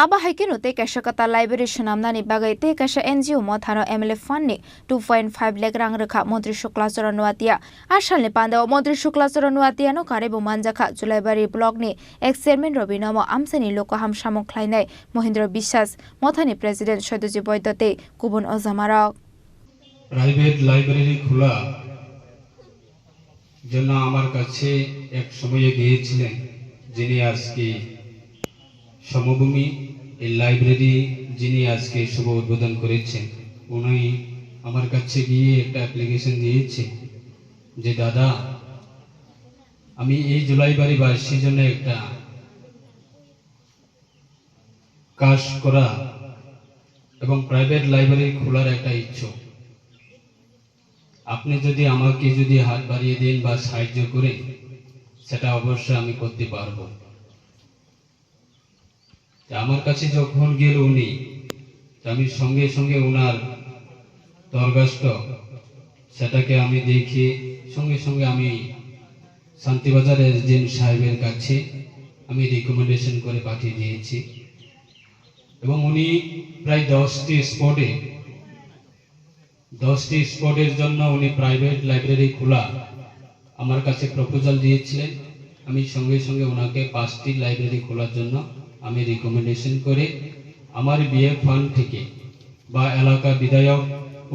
Abo hai kheno tei kaisa kwtal library swnamnani bagwi tei kaisa N G O mothano M L A fund ni two point five lakh rang rwkha Montri Shukla Charan Noatia. A salni pandao Montri Shukla Charan Noatiano karwi bo manjakha Julaibari block ni ex chairman Robi Nomo, amchaini lok kaham samung khlainai Mohindra Biswas, mothani president Satyajit Boido tei kubun ojamarok. Private library খোলা জন্য আমার কাছে এক সময়ে গিয়েছিলেন, যিনি আজকে সমভূমি এই লাইব্রেরি যিনি আজকে শুভ উদ্বোধন করেছেন, উনি আমার কাছে গিয়ে একটা অ্যাপ্লিকেশন দিয়েছে যে, "দাদা, আমি এই জুলাইবাড়িবাসীর জন্য একটা কাজ করা এবং প্রাইভেট লাইব্রেরি খোলার একটা ইচ্ছুক। আপনি যদি আমাকে যদি হাত বাড়িয়ে দেন বা সাহায্য করেন, সেটা অবশ্যই আমি করতে পারবো।" তা আমার কাছে যখন গেল উনি, তা আমি সঙ্গে সঙ্গে ওনার দরখাস্ত, সেটাকে আমি দেখে সঙ্গে সঙ্গে আমি শান্তিবাজার এসডিএম সাহেবের কাছে আমি রিকমেন্ডেশন করে পাঠিয়ে দিয়েছি। এবং উনি প্রায় দশটি স্পটে, দশটি স্পটের জন্য উনি প্রাইভেট লাইব্রেরি খোলা আমার কাছে প্রপোজাল দিয়েছিলেন। আমি সঙ্গে সঙ্গে ওনাকে পাঁচটি লাইব্রেরি খোলার জন্য আমি রিকমেন্ডেশন করে আমার বিএ ফান্ড থেকে বা এলাকা বিধায়ক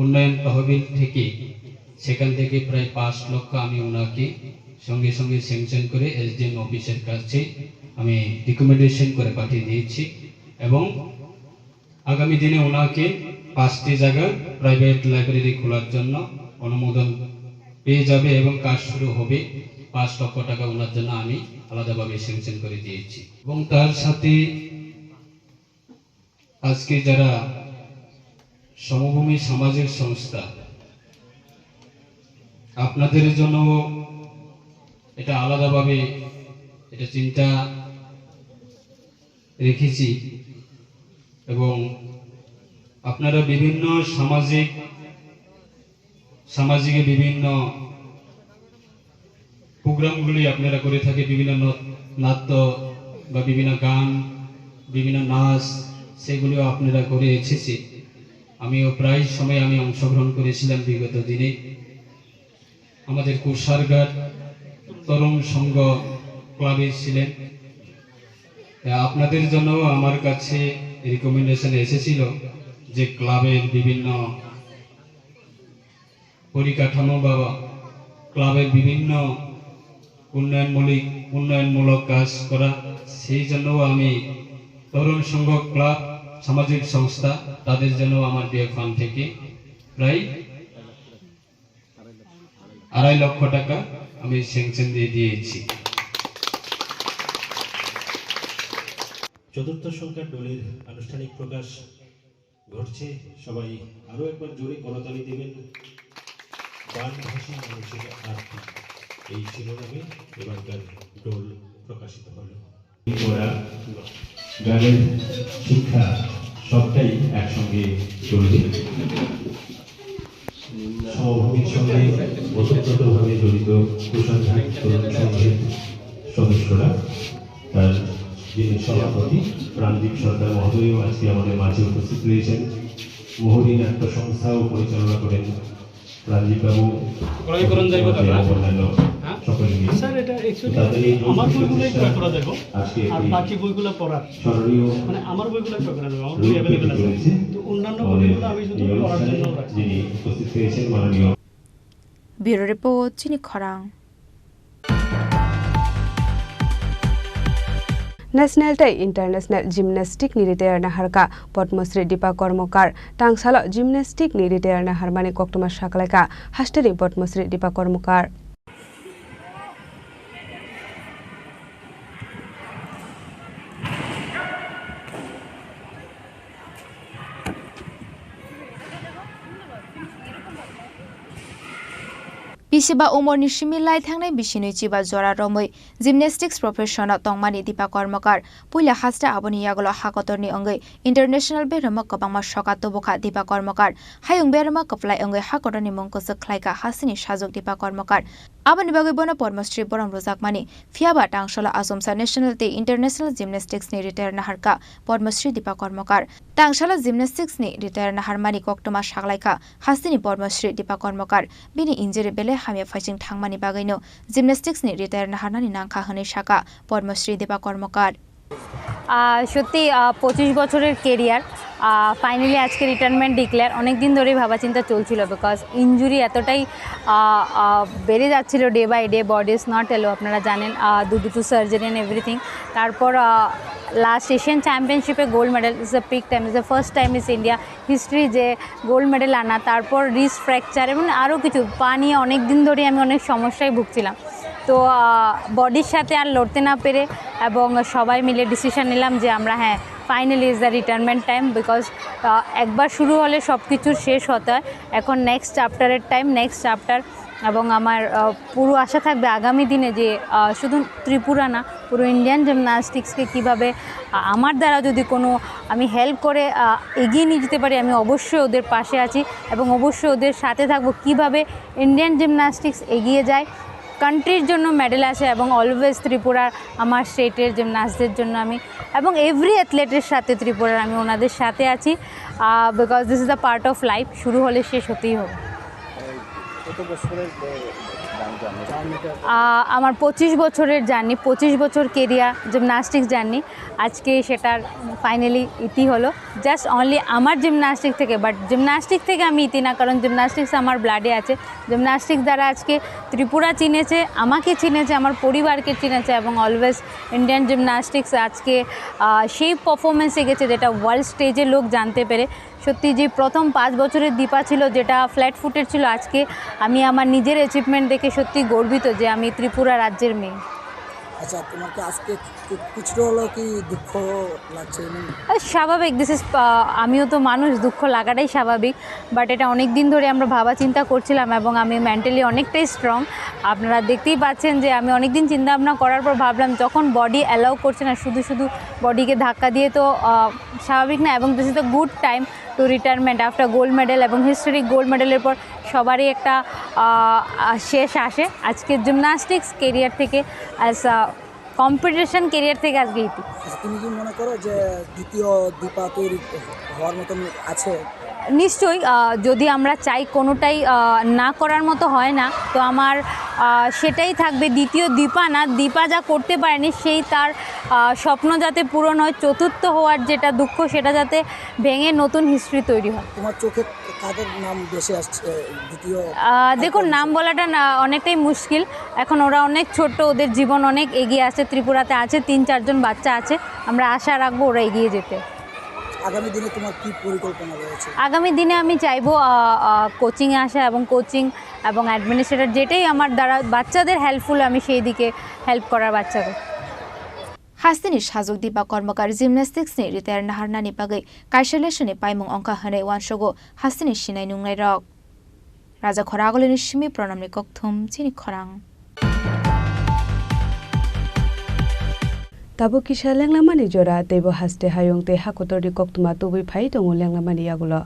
উন্নয়ন তহবিল থেকে, সেখান থেকে প্রায় পাঁচ লক্ষ আমি ওনাকে সঙ্গে সঙ্গে স্যাংশন করে এসডিএম অফিসের কাছে আমি রিকমেন্ডেশন করে পাঠিয়ে দিয়েছি। এবং আগামী দিনে ওনাকে পাঁচটি জায়গা প্রাইভেট লাইব্রেরি খোলার জন্য অনুমোদন পেয়ে যাবে এবং কাজ শুরু হবে। পাঁচ লক্ষ টাকা ওনার জন্য আমি আলাদাভাবে স্যাংশন করে দিয়েছি। এবং তার সাথে আজকে যারা সমভূমি সামাজিক সংস্থা, আপনাদের জন্য এটা আলাদাভাবে এটা চিন্তা রেখেছি এবং আপনারা বিভিন্ন সামাজিক সামাজিকে বিভিন্ন প্রোগ্রামগুলি আপনারা করে থাকে, বিভিন্ন ন- নাট্য বা বিভিন্ন গান, বিভিন্ন নাচ, সেগুলিও আপনারা করে এসেছে। আমিও প্রায় সময় আমি অংশগ্রহণ করেছিলাম বিগত দিনে। আমাদের কুশারঘাট তরুণ সংঘ ক্লাবে ছিলেন। তা আপনাদের জন্য আমার কাছে রিকমেন্ডেশন এসেছিল যে ক্লাবের বিভিন্ন পরিকাঠামো বা ক্লাবের বিভিন্ন উন্নয়নমূলক উন্নয়নমূলক কাজ করা। সেই জন্য আমি তরুণ সংঘ ক্লাব সামাজিক সংস্থা, তাদের জন্য আমার বিএ ফান্ড থেকে প্রায় আড়াই লক্ষ টাকা আমি স্যাংশন দিয়ে দিয়েছি। চতুর্থ সংখ্যার ডোলের আনুষ্ঠানিক প্রকাশ ঘটছে। সবাই আরো একবার জোরে করতালি দেবেন। গানভাসী মানুষের আরতি, এই শিরোনামে এবারকার ডোল প্রকাশিত হলো। করা গানের শিক্ষা সবটাই একসঙ্গে চলবে। সমভূমির সঙ্গে ওতপ্রোতভাবে জড়িত কুশারঘাট তরুণ সংঘের সদস্যরা, তার যিনি সভাপতি প্রাণদীপ সর্দার মহোদয়ও আজকে আমাদের মাঝে উপস্থিত রয়েছেন। মোহরী নাট্য সংস্থাও পরিচালনা করেন রাজীব বাবু, ক্রয় করুন যাইব কাকা? অন্যান্য হ্যাঁ? সকলে মিলে। স্যার, এটা actually তাদের এই যৌথ আমার বইগুলোই প্রচেষ্টা ক্রয় করা যাইব। আজকে আর এই বাকি বইগুলো পড়ার। স্মরণীয় মানে আমার বইগুলো ক্রয় করা যাবে, আমার বই রূপ available পেতে আছে। চলেছে। তো অন্যান্য আমাদের বইগুলো আমি শুধু এই পড়ার অনুষ্ঠানে জন্য রাখছি। যিনি উপস্থিত হয়েছেন মাননীয় Bureau Report, Chini Khorang. National tei International Gymnastic ni retire naharka Padma Shri Deepa Karmakar. Tangsalo Gymnastic ni retire naharmani koktwma sakhlaikha hasteni Padma Shri Deepa Karmakar. Bisi ba umorni simi lai thangnai bisinwi chiba jora romwi gymnastics profession-o tongmani Deepa Karmakar puila haste aboni yagulo hakotorni wngwi international berama kwbangma soka tubukha Deepa Karmakar. Hayung berama kwplai wngwi hakotorni mung kwchwk khlaikha hasteni sajwk Deepa Karmakar. Aboni bagwi bono Padma Shri borom rwjakmani. Phiyaba tangsalo achomsa national tei international gymnastics ni retire naharka Padma Shri Deepa Karmakar. Tangsalo gymnastics ni retire naharmani koktwma saklaikha hasteni Padma Shri Deepa Karmakar. Bini injury belai hamya phaising thangmani bagwino gymnastics ni retire naharnani nangkha hwnwi saka Padma Shri Deepa Karmakar. আহ, সত্যি, আহ, পঁচিশ বছরের ক্যারিয়ার, আহ, ফাইনালি আজকে retirement declare. অনেক দিন ধরেই ভাবা চিন্তা চলছিল, বিকজ ইনজুরি এতটাই, আহ, আহ, বেড়ে যাচ্ছিল day by day, body is not এলো, আপনারা জানেন, আহ, due to surgery and everything। তারপর, আহ, লাস্ট এশিয়ান চ্যাম্পিয়নশিপে gold medal, is the peak time, is the first time is India history যে গোল্ড মেডেল আনা, তারপর রিস্ট ফ্র্যাকচার এবং আরও কিছু পা নিয়ে অনেক দিন ধরেই আমি অনেক সমস্যায় ভুগছিলাম। তো, আহ, বডির সাথে আর লড়তে না পেরে এবং সবাই মিলে ডিসিশন নিলাম যে আমরা, হ্যাঁ, finally is the retirement time, because, আহ, একবার শুরু হলে সব কিছুর শেষ হতে হয়। এখন নেক্সট চ্যাপ্টারের টাইম, নেক্সট চ্যাপ্টার। এবং আমার, আহ, পুরো আশা থাকবে আগামী দিনে যে, আহ, শুধু ত্রিপুরা না, পুরো ইন্ডিয়ান জিমন্যাস্টিক্সকে কীভাবে, আ-, আমার দ্বারা যদি কোনো আমি হেল্প করে, আ, এগিয়ে নিয়ে যেতে পারি, আমি অবশ্যই ওদের পাশে আছি এবং অবশ্যই ওদের সাথে থাকবো। কীভাবে ইন্ডিয়ান জিমন্যাস্টিক্স এগিয়ে যায়, কান্ট্রির জন্য মেডেল আসে এবং অলওয়েজ ত্রিপুরার আমার স্টেটের জিমন্যাস্টদের জন্য আমি এবং এভরি অ্যাথলেটের সাথে ত্রিপুরার আমি ওনাদের সাথে আছি, আ, because this is the part of life, শুরু হলে শেষ হতেই হবে। কত বছরের, এ, জার্নি আপনার? আ, আমার পঁচিশ বছরের জার্নি, পঁচিশ বছর কেরিয়ার, জিমন্যাস্টিক্স জার্নি। আজকে সেটার ফাইনালি ইতি হলো। জাস্ট অনলি আমার জিমন্যাস্টিক থেকে, বাট জিমন্যাস্টিক থেকে আমি ইতি না, কারণ জিমন্যাস্টিক্স আমার ব্লাডে আছে। জিমন্যাস্টিক্স দ্বারা আজকে ত্রিপুরা চিনেছে, আমাকে চিনেছে, আমার পরিবারকে চিনেছে এবং অলওয়েজ ইন্ডিয়ান জিমন্যাস্টিক্স আজকে, আ, সেই পারফরমেন্সে গেছে যেটা ওয়ার্ল্ড স্টেজে লোক জানতে পেরে। সত্যি যে প্রথম পাঁচ বছরের দীপা ছিল, যেটা ফ্ল্যাট ফুটের ছিল, আজকে আমি আমার নিজের অ্যাচিভমেন্ট দেখে সত্যি গর্বিত যে আমি ত্রিপুরা রাজ্যের মেয়ে। আচ্ছা, তোমার কি আজকে কি-, কিছুটা হলেও কি দুঃখ লাগছে? মানে আহ, স্বাভাবিক, দিস ইজ, আমিও তো মানুষ, দুঃখ লাগাটাই স্বাভাবিক। বাট এটা অনেক দিন ধরে আমরা ভাবা চিন্তা করছিলাম এবং আমি মেন্টালি অনেকটাই স্ট্রং। আপনারা দেখতেই পাচ্ছেন যে আমি অনেক দিন চিন্তা ভাবনা করার পর ভাবলাম, যখন বডি অ্যালাউ করছে না শুধু শুধু বডিকে ধাক্কা দিয়ে, তো আহ, স্বাভাবিক না। এবং this is the good time to retirement after gold medal, এবং হিস্টোরিক গোল্ড মেডেলের পর সবারই একটা আহ, আহ, শেষ আসে। আজকে জিমন্যাস্টিক্স ক্যারিয়ার থেকে অ্যাজ কম্পিটিশন ক্যারিয়ার থেকে আজকে ইতি। আচ্ছা, তুমি কি মনে করো যে দ্বিতীয় দীপা তৈরি হওয়ার মতন আছে? নিশ্চয়ই, আহ, যদি আমরা চাই কোনোটাই আহ, না করার মতো হয় না, তো আমার আহ, সেটাই থাকবে দ্বিতীয় দীপা না। দীপা যা করতে পারেনি, সেই তার আহ, স্বপ্ন যাতে পূরণ হয়, চতুর্থ হওয়ার যেটা দুঃখ, সেটা যাতে ভেঙে নতুন হিস্ট্রি তৈরি হয়। তোমার চোখে কাদের নাম বেশি আসছে দ্বিতীয়? আহ, দেখুন, নাম বলাটা না অনেকটাই মুশকিল। এখন ওরা অনেক ছোট্ট, ওদের জীবন অনেক এগিয়ে আছে। ত্রিপুরাতে আছে তিন চারজন বাচ্চা আছে, আমরা আশা রাখবো ওরা এগিয়ে যেতে। আগামী দিনে তোমার কি পরিকল্পনা রয়েছে? আগামী দিনে আমি চাইবো কোচিংয়ে আসা এবং কোচিং এবং অ্যাডমিনিস্ট্রেটর যেটাই আমার দ্বারা বাচ্চাদের হেল্পফুল, আমি সেই দিকে হেল্প করার বাচ্চাকে। Hasteni sajwk Dipa Kormokar gymnastics ni retire naharnani bagwi kaisa lesson ni paimung ongkha hwnwi uansugo hasteni sinai nungnairok. Raja Khoragulini simi Pranamni kokthum chini khorang. Tabuk kisa lenglamani jora, teibo haste hayung tei hakotorni koktwma tubui phai tongo lenglamani yagulo.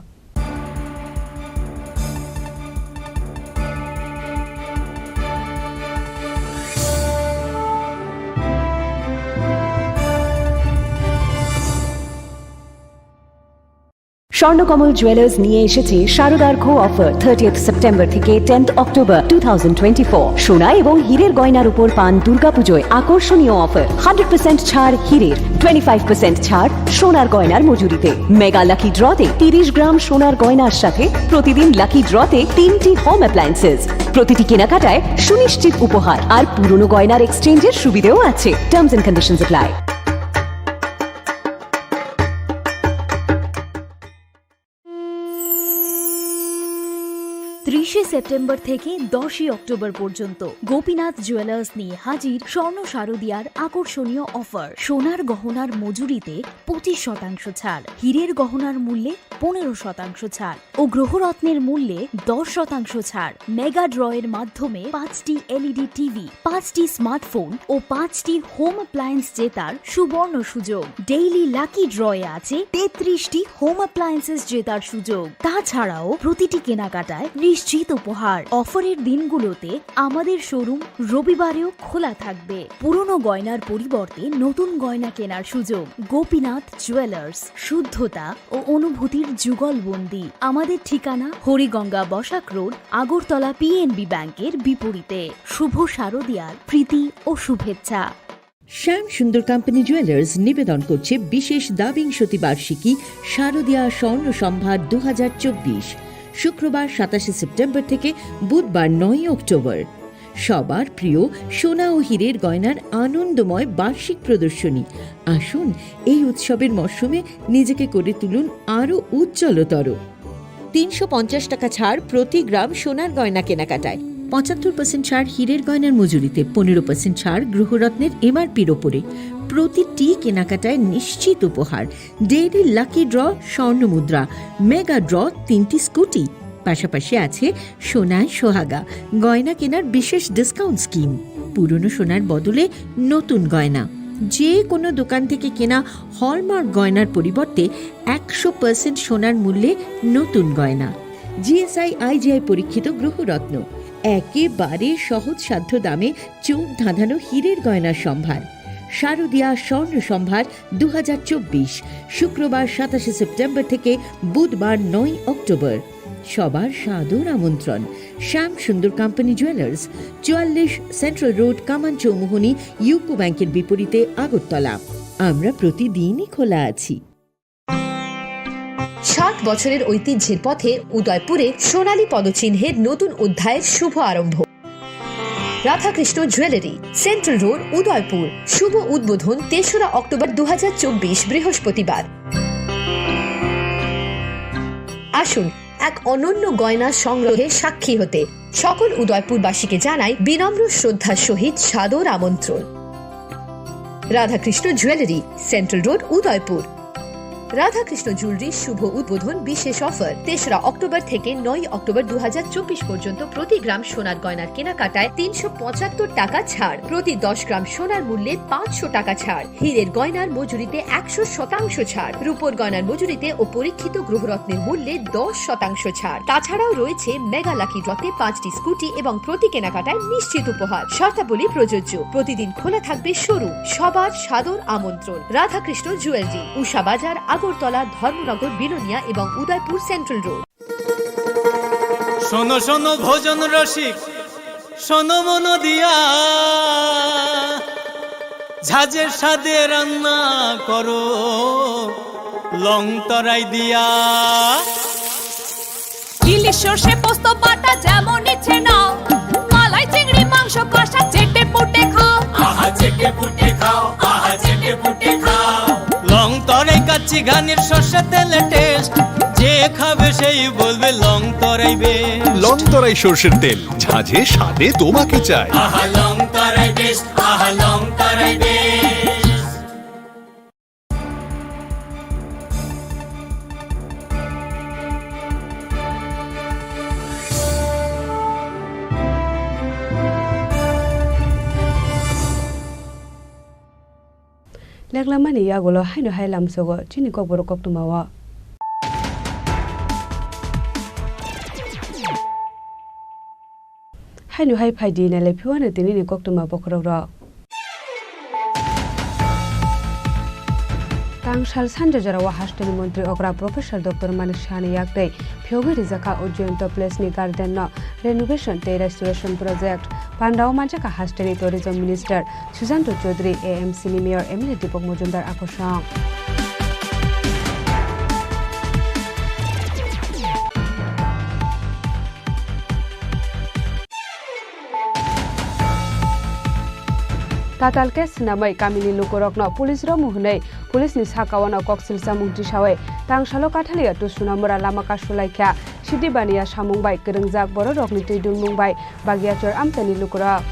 Swarnakamal jewellers নিয়ে এসেছে শারদার্ঘ offer, thirtieth September থেকে tenth October two thousand twenty four. সোনা এবং হীরের গয়নার উপর পান দুর্গাপুজোয় আকর্ষণীয় অফার, হান্ড্রেড পার্সেন্ট ছাড় হীরের, টোয়েন্টি ফাইভ পার্সেন্ট ছাড় সোনার গয়নার মজুরিতে। মেগা লাকি ড্রতে তিরিশ গ্রাম সোনার গয়নার সাথে প্রতিদিন লাকি ড্রতে তিনটি হোম অ্যাপ্লায়েন্সেস। প্রতিটি কেনাকাটায় সুনিশ্চিত উপহার আর পুরনো গয়নার এক্সচেঞ্জের সুবিধেও আছে। Terms and conditions apply. ত্রিশে সেপ্টেম্বর থেকে দশই অক্টোবর পর্যন্ত গোপীনাথ জুয়েলার্স নিয়ে হাজির স্বর্ণ শারদিয়ার আকর্ষণীয় অফার। সোনার গহনার মজুরিতে পঁচিশ শতাংশ ছাড়, হীরের গহনার মূল্যে পনেরো শতাংশ ছাড় ও গ্রহরত্নের মূল্যে দশ শতাংশ ছাড়। মেগা ড্র এর মাধ্যমে পাঁচটি এলইডি টিভি, পাঁচটি স্মার্টফোন ও পাঁচটি হোম অ্যাপ্লায়েন্স জেতার সুবর্ণ সুযোগ। ডেইলি লাকি ড্র এ আছে তেত্রিশটি হোম অ্যাপ্লায়েন্সেস জেতার সুযোগ। তাছাড়াও প্রতিটি কেনাকাটায় নিশ্চিত উপহার। অফারের দিনগুলোতে আমাদের শোরুম রবিবারেও খোলা থাকবে। পুরনো গয়নার পরিবর্তে নতুন গয়না কেনার সুযোগ। গোপীনাথ জুয়েলার্স, শুদ্ধতা ও অনুভূতির যুগলবন্দি। আমাদের ঠিকানা হরিগঙ্গা বসাক রোড, আগরতলা পিএনবি ব্যাংকের বিপরীতে। শুভ শারদিয়ার প্রীতি ও শুভেচ্ছা। শ্যাম সুন্দর কোম্পানি জুয়েলার্স নিবেদন করছে বিশেষ দ্বাবিংশতি বার্ষিকী শারদীয়া স্বর্ণ সম্ভার দু হাজার চব্বিশ, শুক্রবার সাতাশে সেপ্টেম্বর থেকে বুধবার নয়ই অক্টোবর। সবার প্রিয় সোনা ও হীরের গয়নার আনন্দময় বার্ষিক প্রদর্শনী। আসুন, এই উৎসবের মরশুমে নিজেকে করে তুলুন আরও উজ্জ্বলতর। তিনশো পঞ্চাশ টাকা ছাড় প্রতি গ্রাম সোনার গয়না কেনাকাটায়, পঁচাত্তর পার্সেন্ট ছাড় হীরের গয়নার মজুরিতে, পনেরো পার্সেন্ট ছাড় গ্রহরত্নের এমআরপির ওপরে। প্রতিটি কেনাকাটায় নিশ্চিত উপহার, ডেইলি লাকি ড্র, স্বর্ণ মুদ্রা, মেগা ড্র, তিনটি স্কুটি। পাশাপাশি আছে সোনায় সোহাগা, গয়না কেনার বিশেষ ডিসকাউন্ট স্কিম। পুরনো সোনার বদলে নতুন গয়না। যে কোনো দোকান থেকে কেনা হলমার্ক গয়নার পরিবর্তে একশো পার্সেন্ট সোনার মূল্যে নতুন গয়না। জিএসআই আইজিআই পরীক্ষিত গ্রহরত্ন, একেবারে সহজসাধ্য দামে চোখ ধাঁধানো হীরের গয়নার সম্ভার। শারদীয়া স্বর্ণ সম্ভার দু হাজার চব্বিশ, শুক্রবার সাতাশে সেপ্টেম্বর থেকে বুধবার নয় অক্টোবর। সবার সাদর আমন্ত্রণ। শ্যাম সুন্দর কোম্পানি জুয়েলার্স, চুয়াল্লিশ সেন্ট্রাল রোড, কামান চৌমুহনী, ইউকো ব্যাংকের বিপরীতে, আগরতলা। আমরা প্রতিদিনই খোলা আছি। ষাট বছরের ঐতিহ্যের পথে উদয়পুরে সোনালী পদচিহ্নের নতুন অধ্যায়ের শুভ আরম্ভ। Radhakrishna jewellery, central road, Udaipur. শুভ উদ্বোধন তেসরা অক্টোবর দু হাজার চব্বিশ, বৃহস্পতিবার। আসুন এক অনন্য গয়না সংগ্রহে সাক্ষী হতে। সকল উদয়পুরবাসীকে জানাই বিনম্র শ্রদ্ধার সহিত সাদর আমন্ত্রণ। Radhakrishna jewellery, central road, Udaipur. Radhakrishna jewellery শুভ উদ্বোধন বিশেষ অফার, তেসরা অক্টোবর থেকে নয় অক্টোবর দু হাজার চব্বিশ পর্যন্ত প্রতি গ্রাম সোনার গয়নার কেনাকাটায় তিনশো পঁচাত্তর টাকা ছাড়, প্রতি দশ গ্রাম সোনার মূল্যে পাঁচশো টাকা ছাড়, হীরের গয়নার মজুরিতে একশো শতাংশ ছাড়, রূপোর গয়নার মজুরিতে ও পরীক্ষিত গ্রহরত্নের মূল্যে দশ শতাংশ ছাড়। তাছাড়াও রয়েছে মেগা লাকি ড্রতে পাঁচটি স্কুটি এবং প্রতি কেনাকাটায় নিশ্চিত উপহার। শর্তাবলী প্রযোজ্য। প্রতিদিন খোলা থাকবে শোরুম। সবার সাদর আমন্ত্রণ। রাধাকৃষ্ণ জুয়েলারি, উষা বাজার, আগরতলা, ধর্মনগর, বিলোনিয়া এবং উদয়পুর সেন্ট্রাল রোড। শোনো শোনো ভোজন রসিক, শোনো মন দিয়া, ঝাঁঝের স্বাদে রান্না করো লং তরাই দিয়া। ইলিশ সর্ষে পোস্ত বাটা যেমন ইচ্ছে নাও, মালাই চিংড়ি মাংস কষা চেটে পুটে খাও। আহা চেটে পুটে খাও, আহা চেটে পুটে খাও। লং তরাই কাচ্চি ঘানির সর্ষে তেলে টেস্ট, যে খাবে সেই বলবে লং তরাই বেস্ট। লং তরাই সর্ষের তেল, ঝাঁঝে স্বাদে তোমাকে চাই। আহা লং তরাই বেস্ট, আহা লং তরাই best. Leklamani yagulo haino hai lamsogo chini kokborok koktwmao. Haino hai phaidi nailai phiwano tinini koktwma bokhorokrok. Tangsal sanja jorao hasteni montri okra Professor Doctor Manik Sahani yaktwi phiyogwi rijak kha Ujjayan Place ni garden no renovation tei restoration project. Pandao manjak kha hasteni tourism minister Susanto Chaudhary, A M C ni mayor M L A Deepak Majumdar akosong. Tatal case swnamwi kamini lukurokno police romu hwnwi police ni sakao no koksil chamung tisawi Tangsalo Kathaliya to Sunamura lama kasulaikha. Sidi baniya samung bai kwrwngjak bororokni twi dunmung bai Bagiachor amchaini lukurok.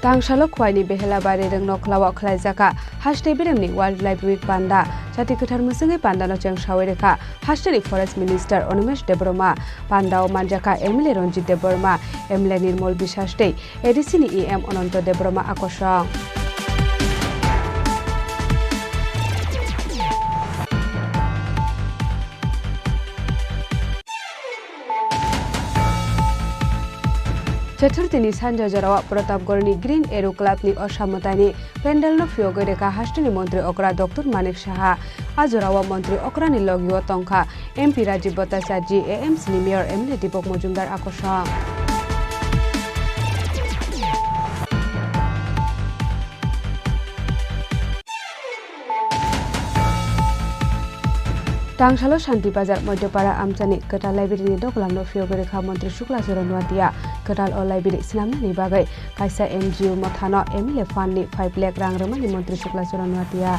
Tangsalo Khwaini Behelabari rwng nokhlao khlaijak kha Haste Biremni Wildlife Week panda. Jati kwthar mwswngwi pandano chengsawi rwkha Hasteni Forest Minister Animesh Debbarma, pandao manjakha M L A Ranjit Debbarma, M L A Nirmal Biswas tei A D C ni E M Ananto Debbarma akosong. Chaturthi ni sanja jorao Pratapgarh ni Green Arrow Club ni osa mwtai ni pandal no phiyogwi rwkha hasteni montri okra Doctor Manik Saha. A jorao montri okra ni logio tongkha M P Rajiv Bhattacharjee, A M C ni mayor M L A Deepak Majumdar akosong. Tangsalo Shanti Bazar Moidopara amchani kwtal library ni doglam no phiyogwi rwkha Montri Shukla Charan Noatia. Kwtal o library swnamnani bagwi kaisa N G O mothano M L A fund ni five lakh rang rwmani Montri Shukla Charan Noatia.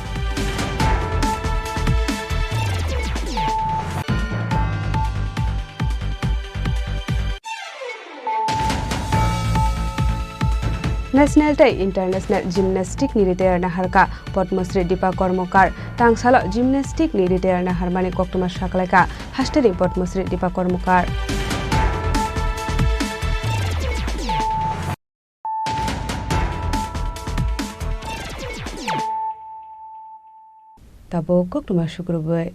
National tei International Gymnastic ni retire naharkha Padma Shri Deepa Karmakar. Tangsalo Gymnastic ni retire naharmani koktwma saklaikha hasteni Padma Shri Deepa Karmakar. Tabuk koktwma sukrubwi.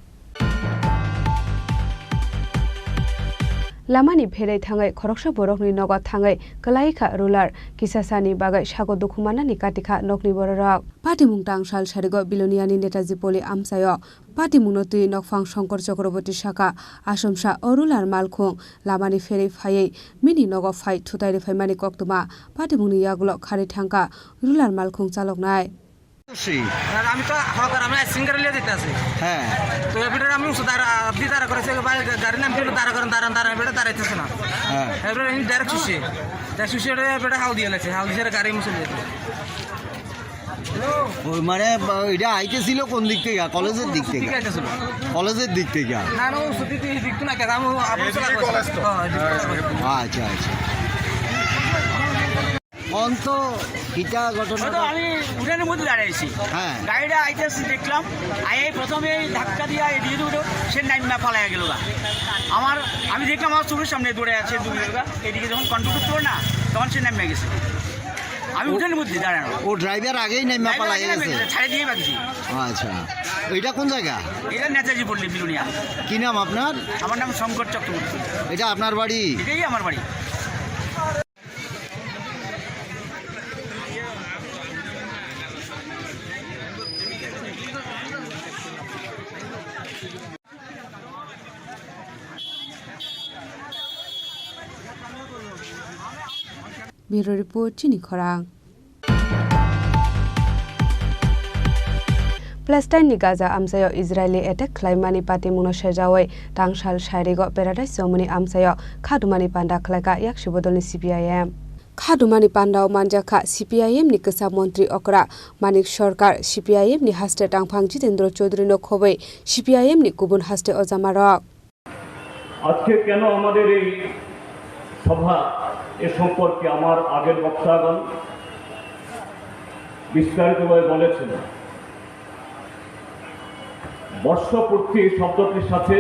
Lamani pherwi thangwi khoroksa borokni nogo thangwi kwlai kha ruler. Kisa sani bagwi sago dukhu mannani kati kha nokni bororok. Patimung Tangsal sarigo Biloniani Netaji Poli amchaio patimungno twi nokphang Shankar Chakraborty saka, asomsa o ruler malkhung lamani pherwi phaiwi bini nogo phai thutai rwphaimani koktwma patimungni yagulo kharwi thangkha ruler malkhung chaloknai. খুশি। আর আমি তো হকার, আমি সিঙ্গার লিয়ে দিতে আছি। হ্যাঁ। তো এবারে আমি উঠে দাঁড়া, আপনি দাঁড়া করেছে, ভাই, গা-, গাড়ি নাম কিন্তু দাঁড়া করেন, দাঁড়ান, দাঁড়ান, এবারে দাঁড়াইতেছে না। হ্যাঁ। এবারে আমি ডাইরেক্ট শুষে, ডাইরেক্ট শুষে এবারে হাল দিয়ে লাগছে, হাল দিয়ে গাড়ি মুছে দিয়ে। ওই মানে, বা, এটা আইতেছিল কোন দিক থেকে? কলেজের দিক থেকে? দিকে আইতেছিল। কলেজের দিক থেকে? না, না, ও ছুটি দিয়ে দিত না, কেন? আমি, আমি এদিকে চলে কলেজ তো। হ্যাঁ, এদিকে কলেজ। আচ্ছা, আচ্ছা। অন্ত কিতা ঘটনা? ওই তো আমি উঠানের মধ্যে দাঁড়াইছি। হ্যাঁ। গাড়িটা আইতেছি দেখলাম, আই এই প্রথমে এই ধাক্কা দিয়ে এই দিয়ে উঠো, সে নাইমা পালাইয়া গেল গা। আমার, আমি দেখলাম আমার চোখের সামনে দৌড়ে আছে দু মিনিট গা। এদিকে যখন কন্ট্রোল করতে পারে না, তখন সে নাইমা গেছে। আমি ও উঠানের মধ্যে দাঁড়ানো। ও ড্রাইভার আগেই নাইমা ড্রাইভার পালাই আগে নামে গেছে? গেছে, ছাড়ে দিয়ে বাগছি। আচ্ছা, এটা কোন জায়গা? এটা নেতাজি পল্লী বিলোনিয়া। কি নাম আপনার? আমার নাম শঙ্কর চক্রবর্তী। এটা আপনার বাড়ি? এটাই আমার বাড়ি। Bureau Report, Chini Khorang. Palestine ni Gaza amchaio Israeli attack khlaimani patimungno sejaui tangsal sairigo Paradise Chomoni amchaio khadumani panda khlaikha yaksi bodolni C P I M. Khadumani pandao manjakha C P I M ni kwcham montri okra Manik Sarkar, C P I M ni haste tangphang Jitendra Chaudhary no khobwi C P I M ni kubun haste ojamarok. আজকে কেন আমাদের এই সভা, এ সম্পর্কে আমার আগের বক্তাগণ বিস্তারিতভাবে বলেছেন। বর্ষপূর্তি শব্দটির সাথে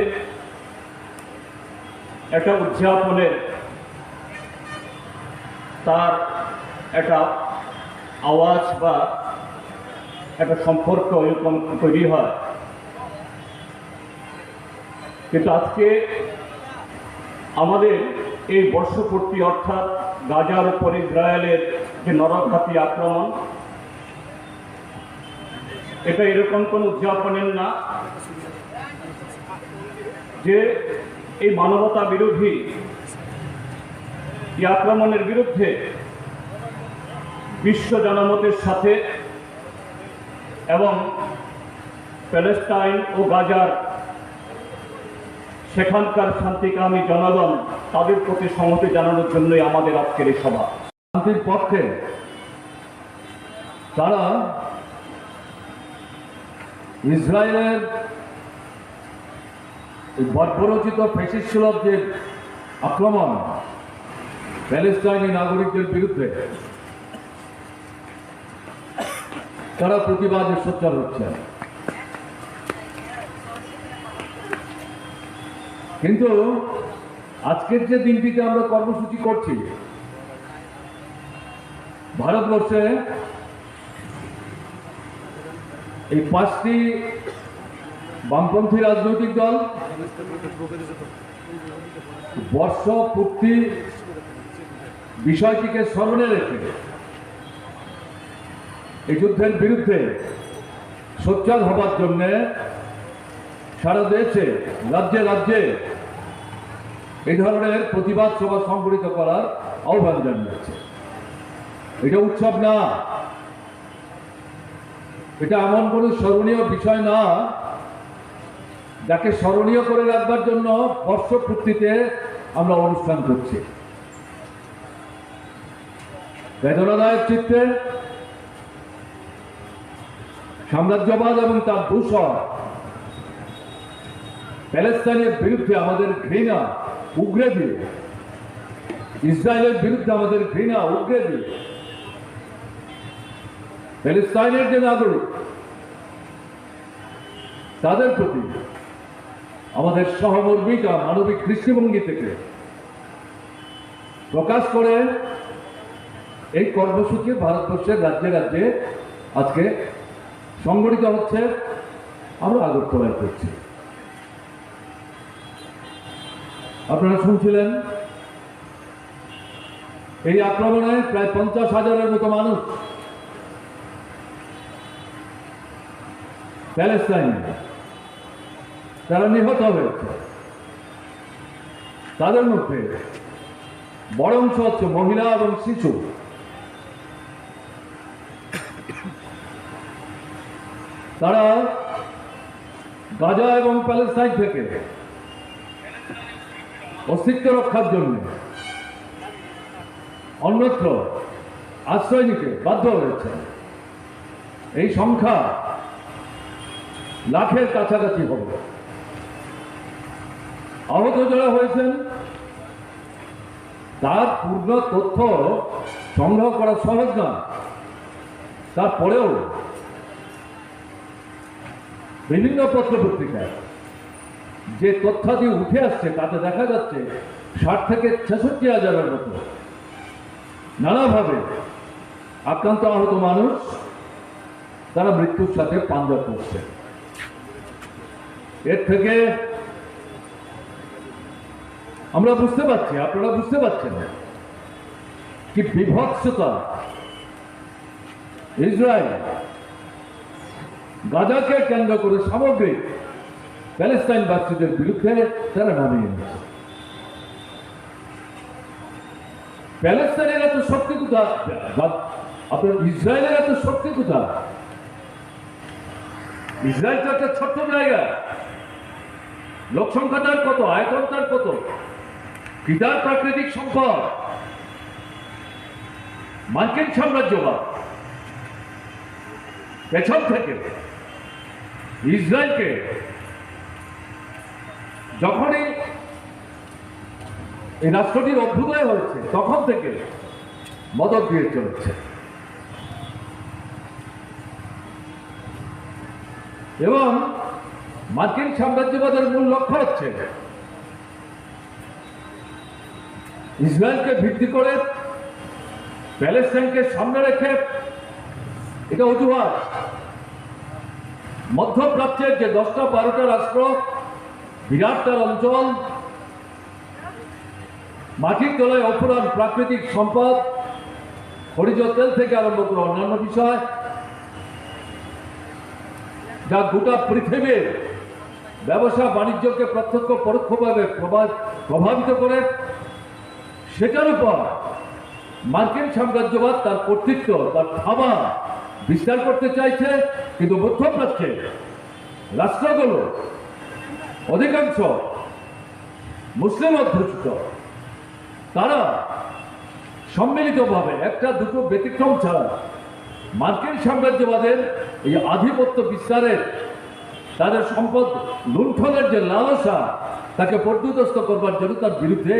একটা উদযাপনের, তার একটা আওয়াজ বা একটা সম্পর্ক এরকম তৈরি হয়। কিন্তু আজকে আমাদের এই বর্ষপূর্তি, অর্থাৎ গাজার উপর ইসরায়েলের যে নরঘাতী আক্রমণ, এটা এরকম কোনো উদযাপনের না যে এই মানবতা বিরোধী এই আক্রমণের বিরুদ্ধে বিশ্ব জনমতের সাথে এবং প্যালেস্টাইন ও গাজার সেখানকার শান্তিকামী জনগণ, তাদের প্রতি সংহতি জানানোর জন্যই আমাদের আজকের এই সভা। শান্তির পক্ষে তারা ইসরায়েলের এই বর্বরোচিত ফ্যাসিস্ট সুলভ যে আক্রমণ প্যালেস্টাইনি নাগরিকদের বিরুদ্ধে, তারা প্রতিবাদে সোচ্চার হচ্ছেন। কিন্তু আজকের যে দিনটিতে আমরা কর্মসূচি করছি, ভারতবর্ষে এই পাঁচটি বামপন্থী রাজনৈতিক দল বর্ষপূর্তি বিষয়টিকে স্মরণে রেখে এই যুদ্ধের বিরুদ্ধে সোচ্চার হবার জন্যে সারা দেশে, রাজ্যে রাজ্যে এই ধরনের প্রতিবাদ সভা সংগঠিত করার আহ্বান জানিয়েছে। এটা উৎসব না, এটা এমন কোনো স্মরণীয় বিষয় না, যাকে স্মরণীয় করে রাখবার জন্য বর্ষপূর্তিতে আমরা অনুষ্ঠান করছি। বেদনাদায়ক চিত্রে সাম্রাজ্যবাদ এবং তার দূষর প্যালেস্তাইনের বিরুদ্ধে আমাদের ঘৃণা উগরে দিয়ে, ইসরায়েলের বিরুদ্ধে আমাদের ঘৃণা উগরে দিয়ে, প্যালেস্তাইনের যে নাগরিক, তাদের প্রতি আমাদের সহমর্মিতা মানবিক দৃষ্টিভঙ্গি থেকে প্রকাশ করে এই কর্মসূচি ভারতবর্ষের রাজ্যে রাজ্যে আজকে সংগঠিত হচ্ছে। আমরা আগরতলায় করছি। আপনারা শুনছিলেন, এই আক্রমণে প্রায় পঞ্চাশ হাজারের মতো মানুষ প্যালেস্তাইন, তারা নিহত হয়েছে। তাদের মধ্যে বড় অংশ হচ্ছে মহিলা এবং শিশু। তারা গাজা এবং প্যালেস্টাইন থেকে অস্তিত্ব রক্ষার জন্য অন্যত্র আশ্রয় নিতে বাধ্য হয়েছে। এই সংখ্যা লাখের কাছাকাছি হবে। আহত যারা হয়েছেন, তার পূর্ণ তথ্য সংগ্রহ করা সহজ নয়। তারপরেও বিভিন্ন পত্রপত্রিকায় যে তথ্যাদি উঠে আসছে, তাতে দেখা যাচ্ছে ষাট থেকে ছেষট্টি হাজারের মতো নানাভাবে আক্রান্ত আহত মানুষ তারা মৃত্যুর সাথে পাঞ্জা করছে। এর থেকে আমরা বুঝতে পারছি, আপনারা বুঝতে পারছেন কি বিভৎসতা ইসরায়েল গাজাকে কেন্দ্র করে সামগ্রিক প্যালেস্টাইনবাসীদের বিরুদ্ধে তারা নামিয়ে এনেছে। প্যালেস্টাইনের এত শক্তি কোথায়? বা আপনার ইসরায়েলের এত শক্তি কোথায়? ইসরায়েল তো একটা ছোট্ট জায়গা, লোক সংখ্যা তার কত, আয়তন তার কত, কি তার প্রাকৃতিক সম্পদ? মার্কিন সাম্রাজ্যবাদ পেছন থেকে ইসরায়েলকে যখনই এই রাষ্ট্রটির অভ্যুদয় হয়েছে, তখন থেকে মদত দিয়ে চলেছে। এবং মার্কিন সাম্রাজ্যবাদের মূল লক্ষ্য হচ্ছে ইসরায়েলকে ভিত্তি করে, প্যালেস্টাইনকে সামনে রেখে, এটা অজুহাত। মধ্যপ্রাচ্যের যে দশটা বারোটা রাষ্ট্র, বিরাট তার অঞ্চল, মাটির তলায় অফুরান প্রাকৃতিক সম্পদ, খনিজ তেল থেকে আরম্ভ করে অন্যান্য বিষয়, যা গোটা পৃথিবীর ব্যবসা বাণিজ্যকে প্রত্যক্ষ পরোক্ষভাবে প্রভা-, প্রভাবিত করে, সেটার উপর মার্কিন সাম্রাজ্যবাদ তার কর্তৃত্ব, তার থাবা বিস্তার করতে চাইছে। কিন্তু মধ্যপ্রাচ্যে রাষ্ট্রগুলো অধিকাংশ মুসলিম অধ্যুষিত, তারা সম্মিলিতভাবে একটা দুটো ব্যতিক্রম ছাড়া মার্কিন সাম্রাজ্যবাদের এই আধিপত্য বিস্তারের, তাদের সম্পদ লুণ্ঠনের যে লালসা, তাকে পর্যুদস্ত করবার জন্য তার বিরুদ্ধে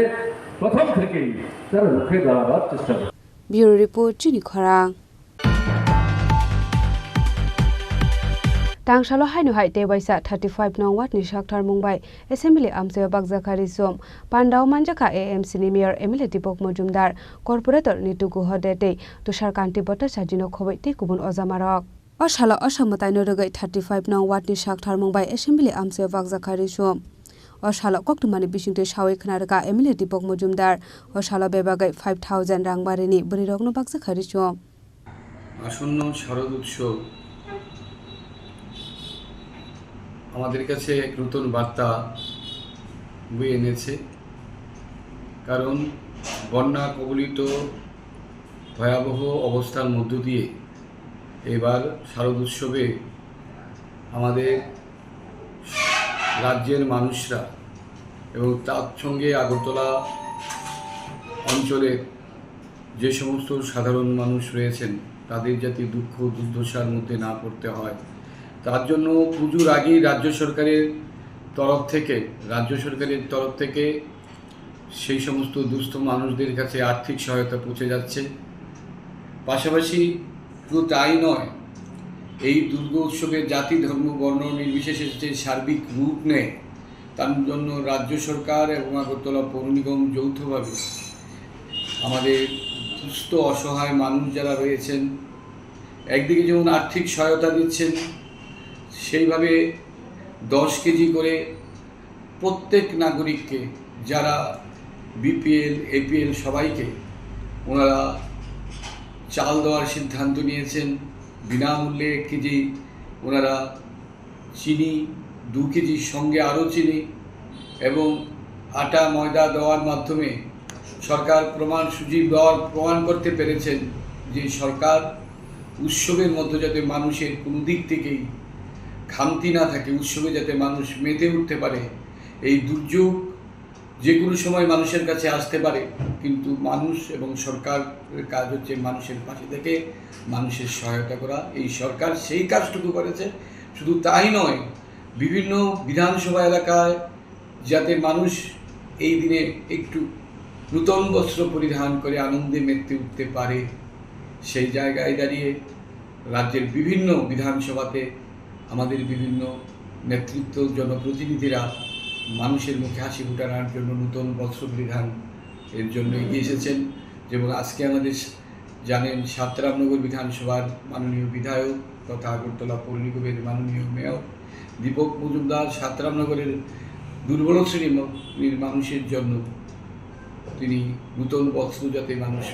প্রথম থেকেই তারা রুখে দাঁড়াবার চেষ্টা করে। Bureau Report, Chini Khorang. Tangsalo haino hai tei waisa thirty five nong ward ni sakthar mung bai assembly amchaio bakjakha risum. Pandao manjakha A M C ni mayor M L A Deepak Majumdar, corporator Nitu Guha de tei Tushar Kanti Bhattacharjee no khoboi tei kubun ojamarok. O salo o samwtaino rwgwi thirty five nong ward ni sakthar mung bai assembly amchaio bakjakha risum. O salo koktwmani bisingtwi sawi khna rwkha M L A Deepak Majumdar. O salo bebagwi five thousand rang barini bwrwirokno bakjakha risum. আসন্ন শারদ উৎসব আমাদের কাছে এক নতুন বার্তা বয়ে এনেছে, কারণ বন্যা কবলিত ভয়াবহ অবস্থার মধ্য দিয়ে এবার শারদ উৎসবে আমাদের রাজ্যের মানুষরা এবং তার সঙ্গে আগরতলা অঞ্চলের যে সমস্ত সাধারণ মানুষ রয়েছেন, তাদের যাতে দুঃখ দুর্দশার মধ্যে না পড়তে হয়, তার জন্য পুজোর আগেই রাজ্য সরকারের তরফ থেকে, রাজ্য সরকারের তরফ থেকে সেই সমস্ত দুস্থ মানুষদের কাছে আর্থিক সহায়তা পৌঁছে যাচ্ছে। পাশাপাশি শুধু তাই নয়, এই দুর্গা উৎসবে জাতি, ধর্ম, বর্ণ নির্বিশেষে যে সার্বিক রূপ নেয়, তার জন্য রাজ্য সরকার এবং আগরতলা পৌর নিগম যৌথভাবে আমাদের দুস্থ অসহায় মানুষ যারা রয়েছেন, একদিকে যেমন আর্থিক সহায়তা দিচ্ছেন, সেইভাবে দশ কেজি করে প্রত্যেক নাগরিককে, যারা বিপিএল, এপিএল, সবাইকে ওনারা চাল দেওয়ার সিদ্ধান্ত নিয়েছেন। বিনামূল্যে এক কেজি ওনারা চিনি, দু কেজির সঙ্গে আরও চিনি এবং আটা ময়দা দেওয়ার মাধ্যমে সরকার প্রমাণ সুযোগ দেওয়ার প্রমাণ করতে পেরেছেন যে সরকার উৎসবের মধ্যে যাতে মানুষের কোনো দিক থেকেই খামতি না থাকে, উৎসবে যাতে মানুষ মেতে উঠতে পারে, এই দুর্যোগ যে কোনো সময় মানুষের কাছে আসতে পারে, কিন্তু মানুষ এবং সরকারের কাজ হচ্ছে মানুষের পাশে থেকে মানুষের সহায়তা করা। এই সরকার সেই কাজটুকু করেছে, শুধু তাই নয়, বিভিন্ন বিধানসভা এলাকায় যাতে মানুষ এই দিনে একটু নূতন বস্ত্র পরিধান করে আনন্দে মেতে উঠতে পারে, সেই জায়গায় দাঁড়িয়ে রাজ্যের বিভিন্ন বিধানসভাতে আমাদের বিভিন্ন নেতৃত্ব, জনপ্রতিনিধিরা মানুষের মুখে হাসি ফোটানোর জন্য নূতন বস্ত্র পরিধান এর জন্য এগিয়ে এসেছেন। যেমন আজকে আমাদের জানেন, সাতরামনগর বিধানসভার মাননীয় বিধায়ক তথা আগরতলা পৌর নিগমের মাননীয় মেয়র দীপক মজুমদার সাতরামনগরের দুর্বল শ্রেণীর ম-, মানুষের জন্য তিনি নূতন বস্ত্র যাতে মানুষ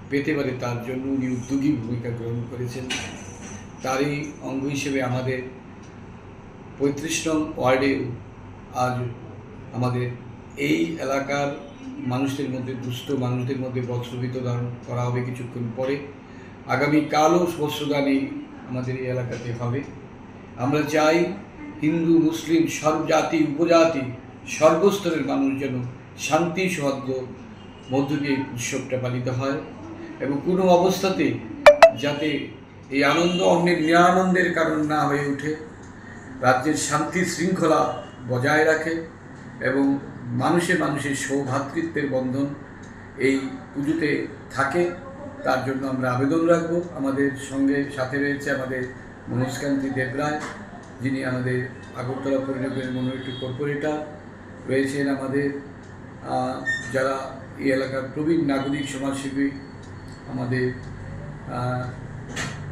পেতে পারে, তার জন্য উনি উদ্যোগী ভূমিকা গ্রহণ করেছেন। তারই অঙ্গ হিসেবে আমাদের পঁয়ত্রিশ নং ওয়ার্ডেও আজ আমাদের এই এলাকার মানুষদের মধ্যে, দুস্থ মানুষদের মধ্যে বস্ত্র বিতরণ করা হবে কিছুক্ষণ পরে। আগামীকালও বস্ত্রদান এই আমাদের এই এলাকাতে হবে। আমরা চাই হিন্দু, মুসলিম, সব জাতি, উপজাতি, সর্বস্তরের মানুষ যেন শান্তি সৌহার্দ্য মধ্য দিয়ে এই উৎসবটা পালিত হয় এবং কোনো অবস্থাতেই যাতে এই আনন্দ অন্যের নিরানন্দের কারণ না হয়ে ওঠে, রাজ্যের শান্তি শৃঙ্খলা বজায় রাখে এবং মানুষে মানুষের সৌভ্রাতৃত্বের বন্ধন এই পুজোতে থাকে, তার জন্য আমরা আবেদন রাখবো। আমাদের সঙ্গে সাথে রয়েছে আমাদের মনোজকান্তি দেবরায়, যিনি আমাদের আগরতলা পৌর নিগমের মনোনীত কর্পোরেটর। রয়েছেন আমাদের, আহ, যারা এই এলাকার প্রবীণ নাগরিক সমাজসেবী, আমাদের, আহ,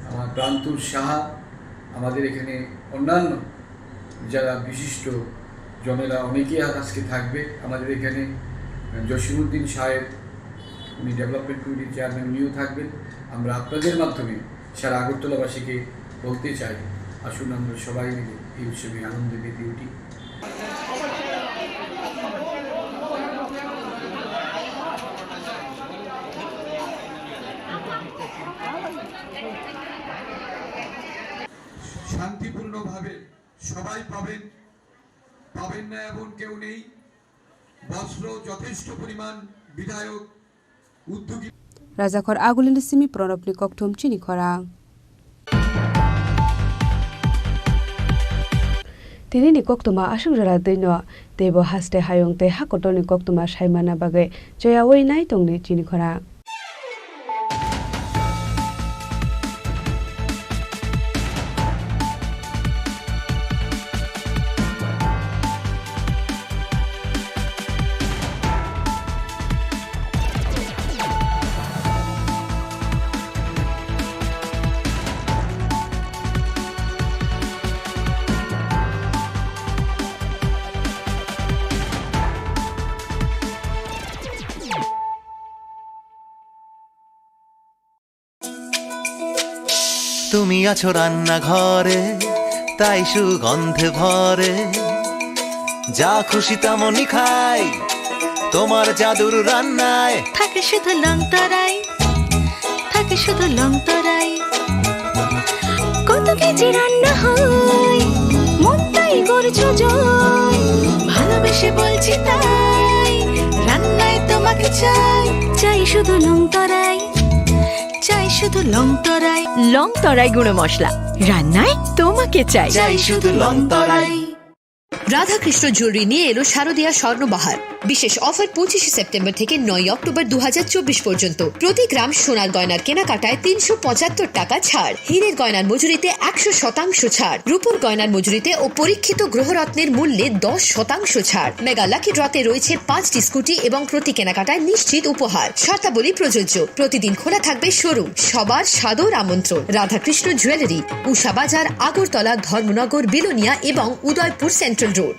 আমার প্রান্তুর সাহা, আমাদের এখানে অন্যান্য যারা বিশিষ্ট জনেরা অনেকেই আজকে থাকবে। আমাদের এখানে জসিমউদ্দিন সাহেব, উনি ডেভেলপমেন্ট কমিটির চেয়ারম্যান, উনিও থাকবেন। আমরা আপনাদের মাধ্যমে সারা আগরতলাবাসীকে বলতে চাই, আসুন আমরা সবাই মিলে এই উৎসবে আনন্দে মেতে উঠি। শান্তিপূর্ণভাবে সবাই পাবেন, পাবেন না এমন কেউ নেই। বস্ত্র যথেষ্ট পরিমাণ বিধায়ক উদ্যোগী। Rajakhor Agulini simi Pranabni kokthum chini khorang. Tini ni koktwma aswk jora twi no, teibo haste hayung tei hakotorni koktwma saimana bagwi choyaui nai tongni chini khorang. তুমি আছো রান্নাঘরে, তাই সুগন্ধে ভরে। যা খুশি তেমনই খাই, তোমার জাদুর রান্নায়। থাকে শুধু লং তরাই, থাকে শুধু লং তরাই। কত কেজি রান্না হয়, মনটাই করছো জয়। ভালোবেসে বলছি তাই, রান্নায় তোমাকে চাই, চাই শুধু লং তরাই। চাই শুধু লং তরাই। লং তরাই গুঁড়ো মশলা, রান্নায় তোমাকে চাই। চাই শুধু লং তরাই। রাধাকৃষ্ণ জুয়েলারি নিয়ে এলো শারদীয়া স্বর্ণবাহার। বিশেষ অফার পঁচিশে সেপ্টেম্বর থেকে নয় অক্টোবর দু হাজার চব্বিশ পর্যন্ত। প্রতি গ্রাম সোনার গয়নার কেনাকাটায় তিনশো পঁচাত্তর টাকা ছাড়, হীরের গয়নার মজুরিতে একশো শতাংশ ছাড়, রূপোর গয়নার মজুরিতে ও পরীক্ষিত গ্রহরত্নের মূল্যে দশ শতাংশ ছাড়। মেগা লাকি ড্রতে রয়েছে পাঁচটি স্কুটি এবং প্রতি কেনাকাটায় নিশ্চিত উপহার। শর্তাবলী প্রযোজ্য। প্রতিদিন খোলা থাকবে শোরুম। সবার সাদর আমন্ত্রণ। রাধাকৃষ্ণ জুয়েলারি, উষা বাজার, আগরতলা, ধর্মনগর, বিলোনিয়া এবং উদয়পুর সেন্ট্রাল রোড।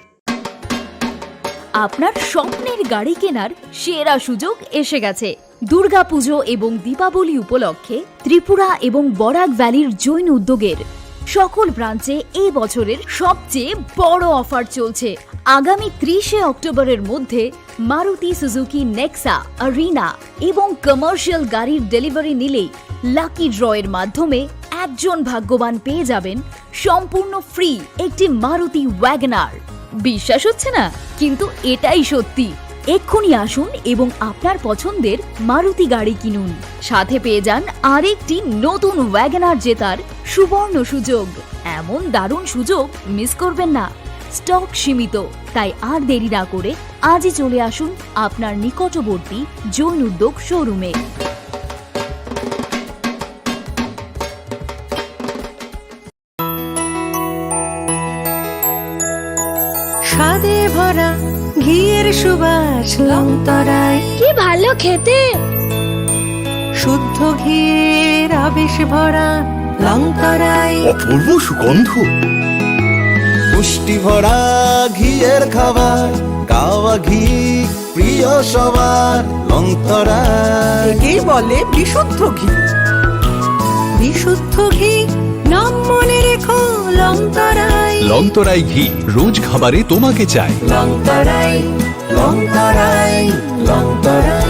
আপনার স্বপ্নের গাড়ি কেনার সেরা সুযোগ এসে গেছে। দুর্গাপুজো এবং দীপাবলি উপলক্ষে ত্রিপুরা এবং বরাক ভ্যালির জৈন উদ্যোগের সকল ব্রাঞ্চে এই বছরের সবচেয়ে বড় অফার চলছে। আগামী ত্রিশে অক্টোবরের মধ্যে মারুতি সুজুকি নেক্সা, আরিনা এবং কমার্শিয়াল গাড়ির ডেলিভারি নিলেই লাকি ড্রয়ের মাধ্যমে একজন ভাগ্যবান পেয়ে যাবেন সম্পূর্ণ ফ্রি একটি মারুতি ওয়াগনার। বিশ্বাস হচ্ছে না, কিন্তু এটাই সত্যি। এক্ষুনি আসুন এবং আপনার পছন্দের মারুতি গাড়ি কিনুন। সাথে পেয়ে যান আরেকটি নতুন ওয়াগনার জেতার সুবর্ণ সুযোগ। এমন দারুণ সুযোগ মিস করবেন না। স্টক সীমিত, তাই আর দেরি না করে আজই চলে আসুন আপনার নিকটবর্তী জৈন উদ্যোগ শোরুমে। স্বাদে ভরা ঘিয়ের সুবাস লংতরাই। কি ভালো খেতে! শুদ্ধ ঘিয়ের আবেশ ভরা লংতরাই। অপূর্ব সুগন্ধ। পুষ্টি ভরা ঘিয়ের খাবার, কাওয়া ঘি প্রিয় সবার, লংতরাই। একেই বলে বিশুদ্ধ ঘি। বিশুদ্ধ ঘি, নাম মনে রেখো, লংতরাই। লংতরাই ঘি, রোজ খাবারে তোমাকে চাই। লংতরাই, লংতরাই, লংতরাই।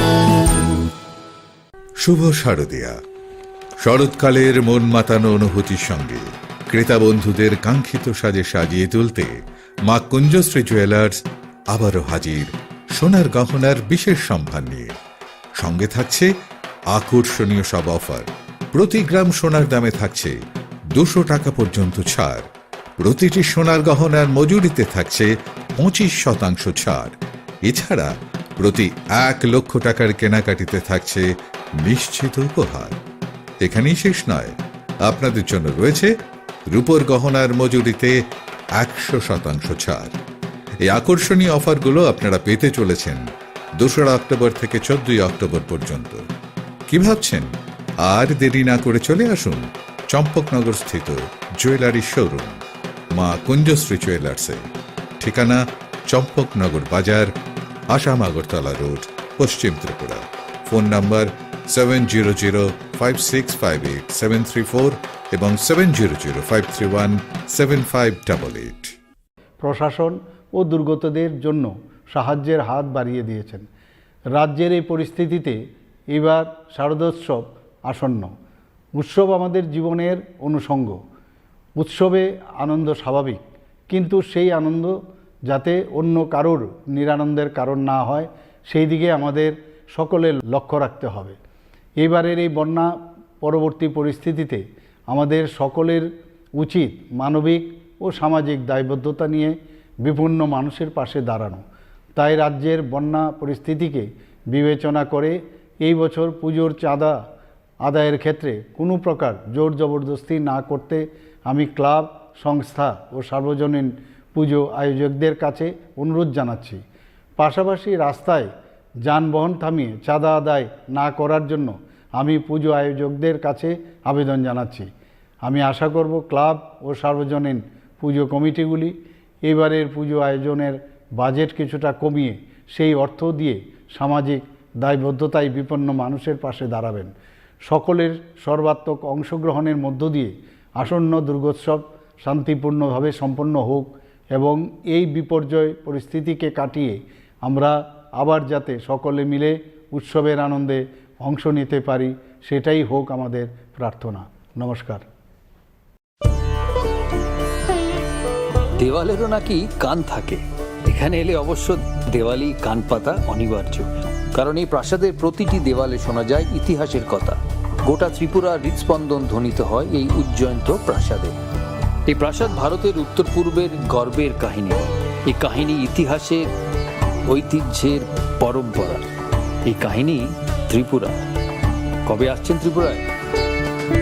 শুভ শারদিয়া। শরৎকালের মন মাতানো অনুভূতির সঙ্গে ক্রেতা বন্ধুদের কাঙ্ক্ষিত সাজে সাজিয়ে তুলতে মা কুঞ্জশ্রী জুয়েলার্স আবারও হাজির সোনার গহনার বিশেষ সম্ভার নিয়ে। সঙ্গে থাকছে আকর্ষণীয় সব অফার। প্রতি গ্রাম সোনার দামে থাকছে দুশো টাকা পর্যন্ত ছাড়। প্রতিটি সোনার গহনার মজুরিতে থাকছে পঁচিশ শতাংশ ছাড়। এছাড়া প্রতি এক লক্ষ টাকার কেনাকাটিতে থাকছে নিশ্চিত উপহার। এখানেই শেষ নয়, আপনাদের জন্য রয়েছে রূপোর গহনার মজুরিতে একশো শতাংশ ছাড়। এই আকর্ষণীয় অফারগুলো আপনারা পেতে চলেছেন দোসরা অক্টোবর থেকে চোদ্দই অক্টোবর পর্যন্ত। কি ভাবছেন? আর দেরি না করে চলে আসুন চম্পকনগর স্থিত জুয়েলারি শোরুম মা কুঞ্জশ্রী জুয়েলার্সে। ঠিকানা চম্পকনগর বাজার, আসাম আগরতলা রোড, পশ্চিম Tripura. Phone number seven zero zero five six five eight seven three four এবং seven zero zero five three one seven five double eight. প্রশাসন ও দুর্গতদের জন্য সাহায্যের হাত বাড়িয়ে দিয়েছেন। রাজ্যের এই পরিস্থিতিতে এবার শারদোৎসব আসন্ন। উৎসব আমাদের জীবনের অনুষঙ্গ। উৎসবে আনন্দ স্বাভাবিক, কিন্তু সেই আনন্দ যাতে অন্য কারোর নিরানন্দের কারণ না হয়, সেই দিকে আমাদের সকলের লক্ষ্য রাখতে হবে। এইবারের এই বন্যা পরবর্তী পরিস্থিতিতে আমাদের সকলের উচিত মানবিক ও সামাজিক দায়বদ্ধতা নিয়ে বিপন্ন মানুষের পাশে দাঁড়ানো। তাই রাজ্যের বন্যা পরিস্থিতিকে বিবেচনা করে এই বছর পুজোর চাঁদা আদায়ের ক্ষেত্রে কোনো প্রকার জোর জবরদস্তি না করতে আমি ক্লাব, সংস্থা ও সার্বজনীন পুজো আয়োজকদের কাছে অনুরোধ জানাচ্ছি। পাশাপাশি রাস্তায় যানবাহন থামিয়ে চাঁদা আদায় না করার জন্য আমি পুজো আয়োজকদের কাছে আবেদন জানাচ্ছি। আমি আশা করব ক্লাব ও সার্বজনীন পুজো কমিটিগুলি এবারের পুজো আয়োজনের বাজেট কিছুটা কমিয়ে সেই অর্থ দিয়ে সামাজিক দায়বদ্ধতায় বিপন্ন মানুষের পাশে দাঁড়াবেন। সকলের সর্বাত্মক অংশগ্রহণের মধ্য দিয়ে আসন্ন দুর্গোৎসব শান্তিপূর্ণভাবে সম্পন্ন হোক এবং এই বিপর্যয় পরিস্থিতিকে কাটিয়ে আমরা আবার যাতে সকলে মিলে উৎসবের আনন্দে অংশ নিতে পারি, সেটাই হোক আমাদের প্রার্থনা। নমস্কার। দেওয়ালেরও নাকি কান থাকে। এখানে এলে অবশ্য দেওয়ালি কান পাতা অনিবার্য, কারণ এই প্রাসাদের প্রতিটি দেওয়ালে শোনা যায় ইতিহাসের কথা। গোটা ত্রিপুরার হৃদস্পন্দন ধ্বনিত হয় এই উজ্জয়ন্ত প্রাসাদে। এই প্রাসাদ ভারতের উত্তর পূর্বের গর্বের কাহিনী। এই কাহিনী ইতিহাসের, ঐতিহ্যের পরম্পরা। এই কাহিনী ত্রিপুরা। কবে আসছেন ত্রিপুরায়?